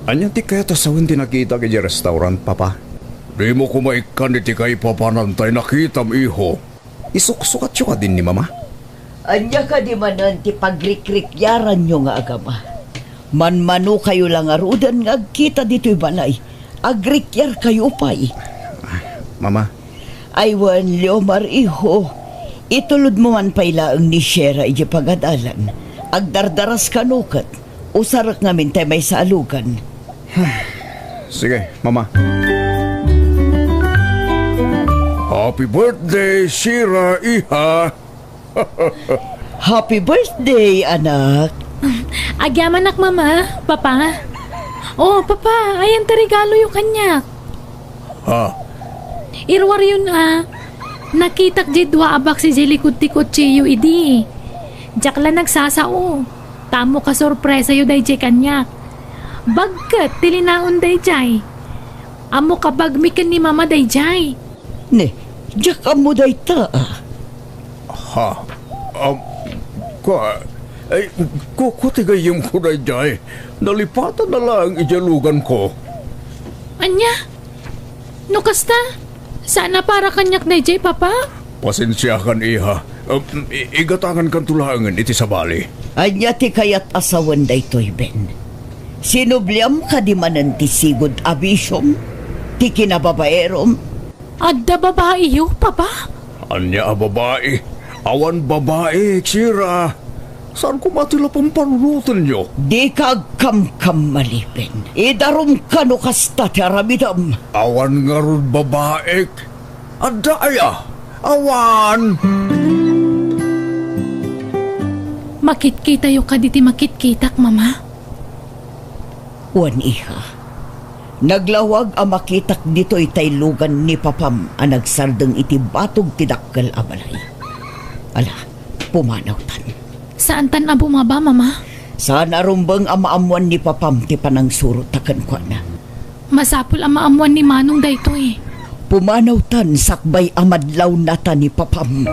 Ania ti kayat a sawen ti nakitak idiay restaurant, Papa? Dimo koma ikkan iti kaipapanan tay nakitam, iho. Isuksukatyo kadin ni Mama? Ania kadi manen ti pagrikrikiaranyo nga agama? Manmanokayo la ngaruden nga agkita ditoy balay. Agrikrikiarkayo pay. Mama. Ay wen, Leomar, iho. Itulodmo man pay laeng ni Shera idiay pagadalan. Agdardaras kano ket. Usarek ngamin tay maysa a lugan. Sige, Mama. Happy birthday, Shira, iha! Happy birthday, anak! Agyamanak, Mama, Papa. Oh, Papa, ayan ti regaloyo kaniak. Ha? Iruaryon a. Nakitak diay dua a box idiay likud ti kotsiyo idi. Diak la nagsasao. Ta ammok a sorpresayo daydiay kaniak. Bagket ti linaon daydiay. Ammok a bagmi ken ni Mama daydiay. Ne, diak ammo dayta, a. Ha? Am, kua, ay, ku-, ku ti gayyemko daydiay. Nalipatan na laeng idiay luganko. Ania? No kasta, saan a para kaniak daydiay, Papa? Pasensiakan, iha. Um, i-, igatangankanto laengen iti sabali. Ania ti kayat a sawen daytoy, Ben? Sinubliam kadi manen ti sigud a bisiom? Ti kinababaerom? Adda babaiyo, Papa? Ania a babai? Awan babai, Shira. Saan koma ti la pampanunotenyo? Dika agkamkamali, Ben. Idarumka no kasta ti aramidem. Awan ngarud babaik. Adda aya? Awan. Makitkitayo kadi ti makitkitak, Mama? Wen, iha. Naglawag a makitak ditoy tay lugan ni Papam a nagsardeng iti batog ti dakkel a balay. Ala, pumanawtan. Saantan a bumaba, Mama? Saan a rumbeng a maammuan ni Papam ti panangsurot ta kenkuana. Masapul a maammuan ni Manong daytoy. Pumanawtan sakbay a madlawnata ni Papam.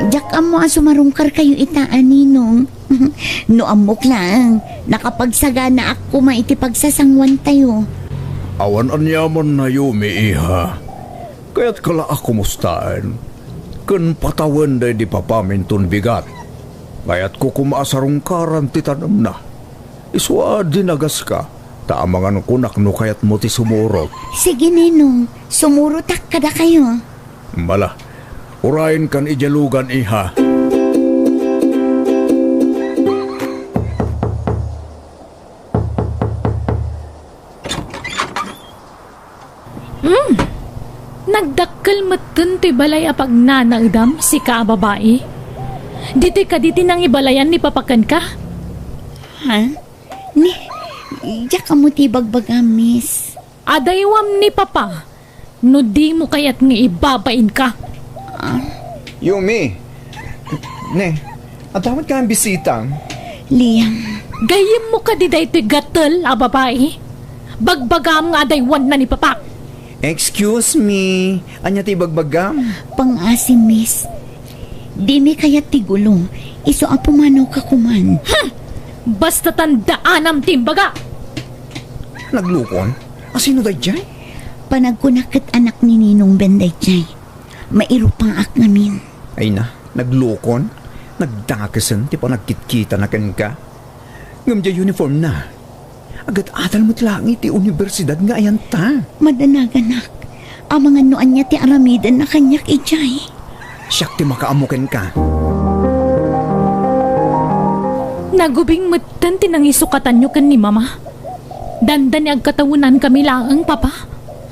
Diak ammo a sumarungkarkayo ita a ninong. No ammok laeng, nakapagsaganaak koma iti pagsasanguantayo. Awan aniamanna, Yumi, iha. Kayatka la a kumustaen ken patawen daydi Papam inton bigat. Kayatko koma a sarungkaran ti tanemna. Isu a dinagaska, ta amangan kunak no kayatmo ti sumurot. Sige, ninong, sumurotak kadakayo. Mala, urayenkan idiay lugan, iha. Hmm. Nagdakkel metten toy balay a pagnanaedam, sika a babai. Ditoy kadi ti nangibalayan ni Papa kenka? Ha? Ni, diak ammo ti ibagbagam, miss. Adaywam ni Papa no dimo kayat nga ibabainka. Ah. Yumi. Ne, adda met nga bisita. Liam. Gayyemmo kadi daytoy gatel a babai? Bagbagam nga adaywanna ni Papa. Excuse me, ania ti ibagbagam? Pangngaasim, miss. Dimi kayat ti gulo, isu a pumanawka koman. Hmm! Basta tandaanam ti imbaga! Naglukon? Asino daydiay? Panagkunak ket anak ni Ninong Ben daydiay. Mairupaak ngamin. Ay na, naglukon? Nagdakesen ti panagkitkitana kenka? Ngem diay uniformna. Agat-adal met laeng iti universidad nga ayanta. Madanaganak, amangan no ania ti aramidenna kaniak idiay. Siak ti makaammo kenka. Nagubing metten ti nangisukatanyo ken ni Mama. Dandani agkatawenankami laeng, Papa.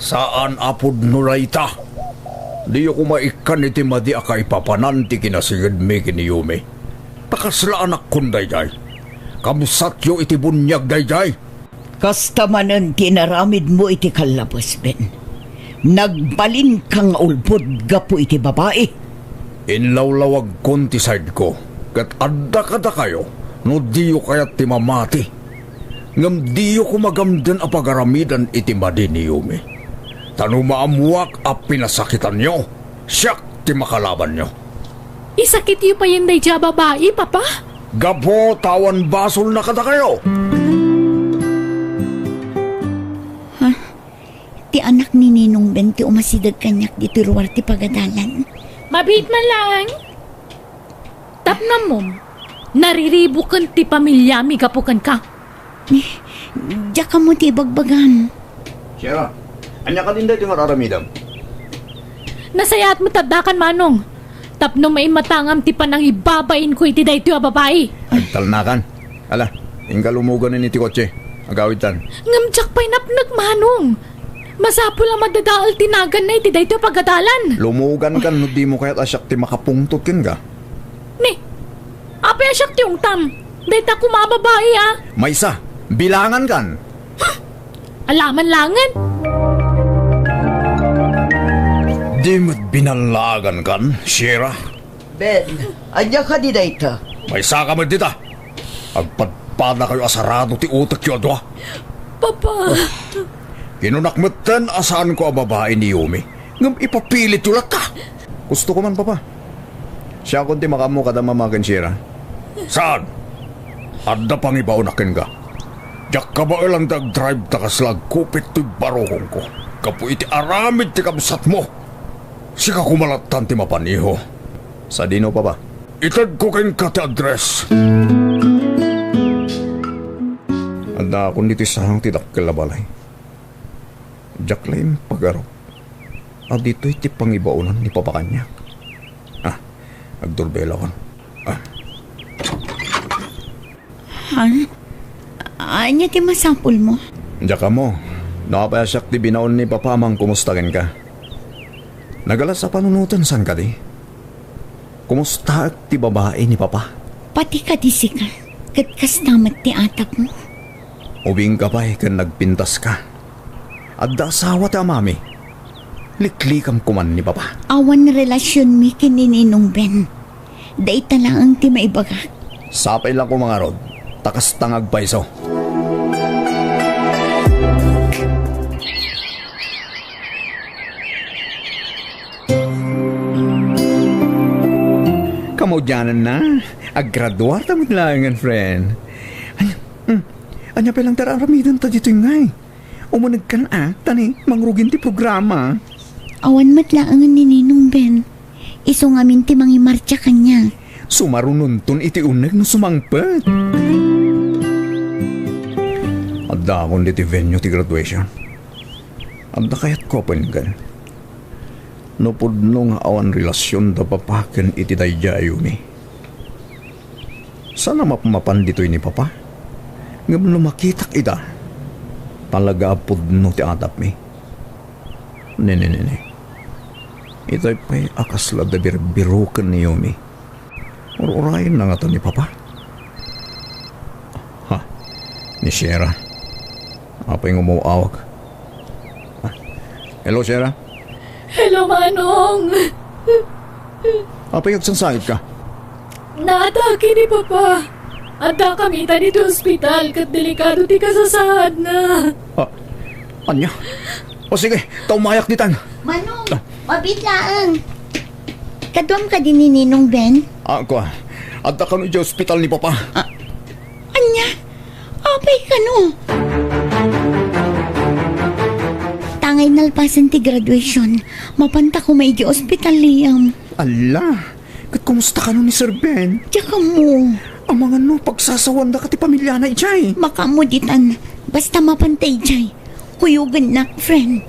Saan a pudno dayta. Diyo koma ikkan iti madi a kaipapanan ti kinasingedmi ken ni Yumi. Ta kasla anakkon daydiay. Kabsatyo iti buniag daydiay. Kasta manen ti inaramidmo iti kallabes, Ben. Nagbalinka nga ulbod gapu iti babai. Inlawlawagkon ti side'ko, ket adda kadakayo no diyo kayat ti mamati. Ngem diyo koma gamden a pagaramiden iti madi ni Yumi. Ta no maammuak a pinasakitanyo, siak ti makalabanyo. Isakityo payen daydiay a babai, Papa? Gapu ta awan basolna kadakayo. Ha? Ti anak ni Ninong Ben ti umasideg kaniak ditoy ruar ti pagadalan. Mabiit man laeng. Tapnamom, nariribuken ti pamiliami gapu kenka. Ni, diak ammo ti ibagbagam. Shira, ania kadin daytoy nga ar-aramidem? Nasayaat met addakan, Manong. Tapno maimmatangam ti panangibabainko iti daytoy a babai. Agtalnakan. Ala, inka lumuganen iti kotse. Agawidtan. Ngem diak pay napnek, Manong. Masapul a madadael ti naganna iti daytoy a pagadalan. Lumugankan no dimo kayat a siak ti makapungtot kenka. Ni, apay a siak ti ungtam? Dayta koma a babai, a. Maysa, bilangankan. Huh! Alaman langen. Di met binallaagankan, Sierra? Ben, ania kadi dayta? Maysaka met dita. Agpadpadakayo a sarado ti utekyo a dua. Papa! Kinunak metten a saanko a babai ni Yumi, ngem ipapilityo latta. Gusto ko man, Papa. Siakon ti makaammo kada mama ken Sierra. Saan? Adda pangibaonak kenka. Diak kabaelan ti agdrive ta kasla agkupit toy barukongko. Gapu iti aramid ti kabsatmo. Sika koma lattan ti mapan, iho. Sadino, Papa? Itedko kenka ti address. Addaakon ditoy saang ti dakkel a balay. Diak la impagarup a ditoy ti pangibaonan ni Papa kaniak. Ah, agdurbellakon. Ah. Han? Ania ti masapulmo? Diak ammo no apay a siak ti binaon ni Papa a mangkumusta kenka. Nagalas a panunoten, saan kadi? Kumustaek ti babai ni Papa? Pati kadi sika, ket kasta met ti atapmo? Ubingka pay ken nagpintaska. Adda asawa ti amami. Liklikam koman ni Papa. Awan relasionmi ken ni Ninong Ben. Dayta laeng ti maibagak. Sapay la koma ngarud, ta kasta nga agpayso. Kamaudiananna, aggraduarta met laengen, friend. Ay, mm, ania pay lang ti ar-aramidenta ditoy ngay? Umunegkan a, ta ni mangrugin ti programa. Awan met laengen ni Ninong Ben. Isu ngamin ti mangimartsa kaniak. Sumarunonton iti uneg no sumangpet. Addaakon ditoy venue ti graduation. Adda kayatko a penggen. No pudno nga awan relasion da Papa ken iti daydiay a Yumi. Saan a mapmapan ditoy ni Papa. Ngem no makitak ida, talaga a pudno ti atapmi. Nini, nini. Itay pay a kasla da birbiroken ni Yumi. Ur-urayenna ngata ni Papa. Ha? Ni Sierra. Apay nga umaw-awag? Ah. Hello, Sierra? Hello, Manong! Apay nga agsangsangit ka? Naatake ni Papa. Addakami ita ditoy ospital ket delikado ti kasasaadna. Ah, ania? O sige, ta umayak ditan. Manong, ah, mabiit laeng. Kaduam kadi ni Ninong Ben? Ah, kua. Adda kano idiay ospital ni Papa. Ah, ania? Apay kano? Tangay nalpasen ti graduation, mapanta koma idiay ospital, Liam. Ala, ket kumusta kano ni Sir Ben? Diak ammo. Amangan no pagsasawanda ka ti pamiliana idiay. Makaammo ditan. Basta mapanta idiay. Kuyogennak, friend.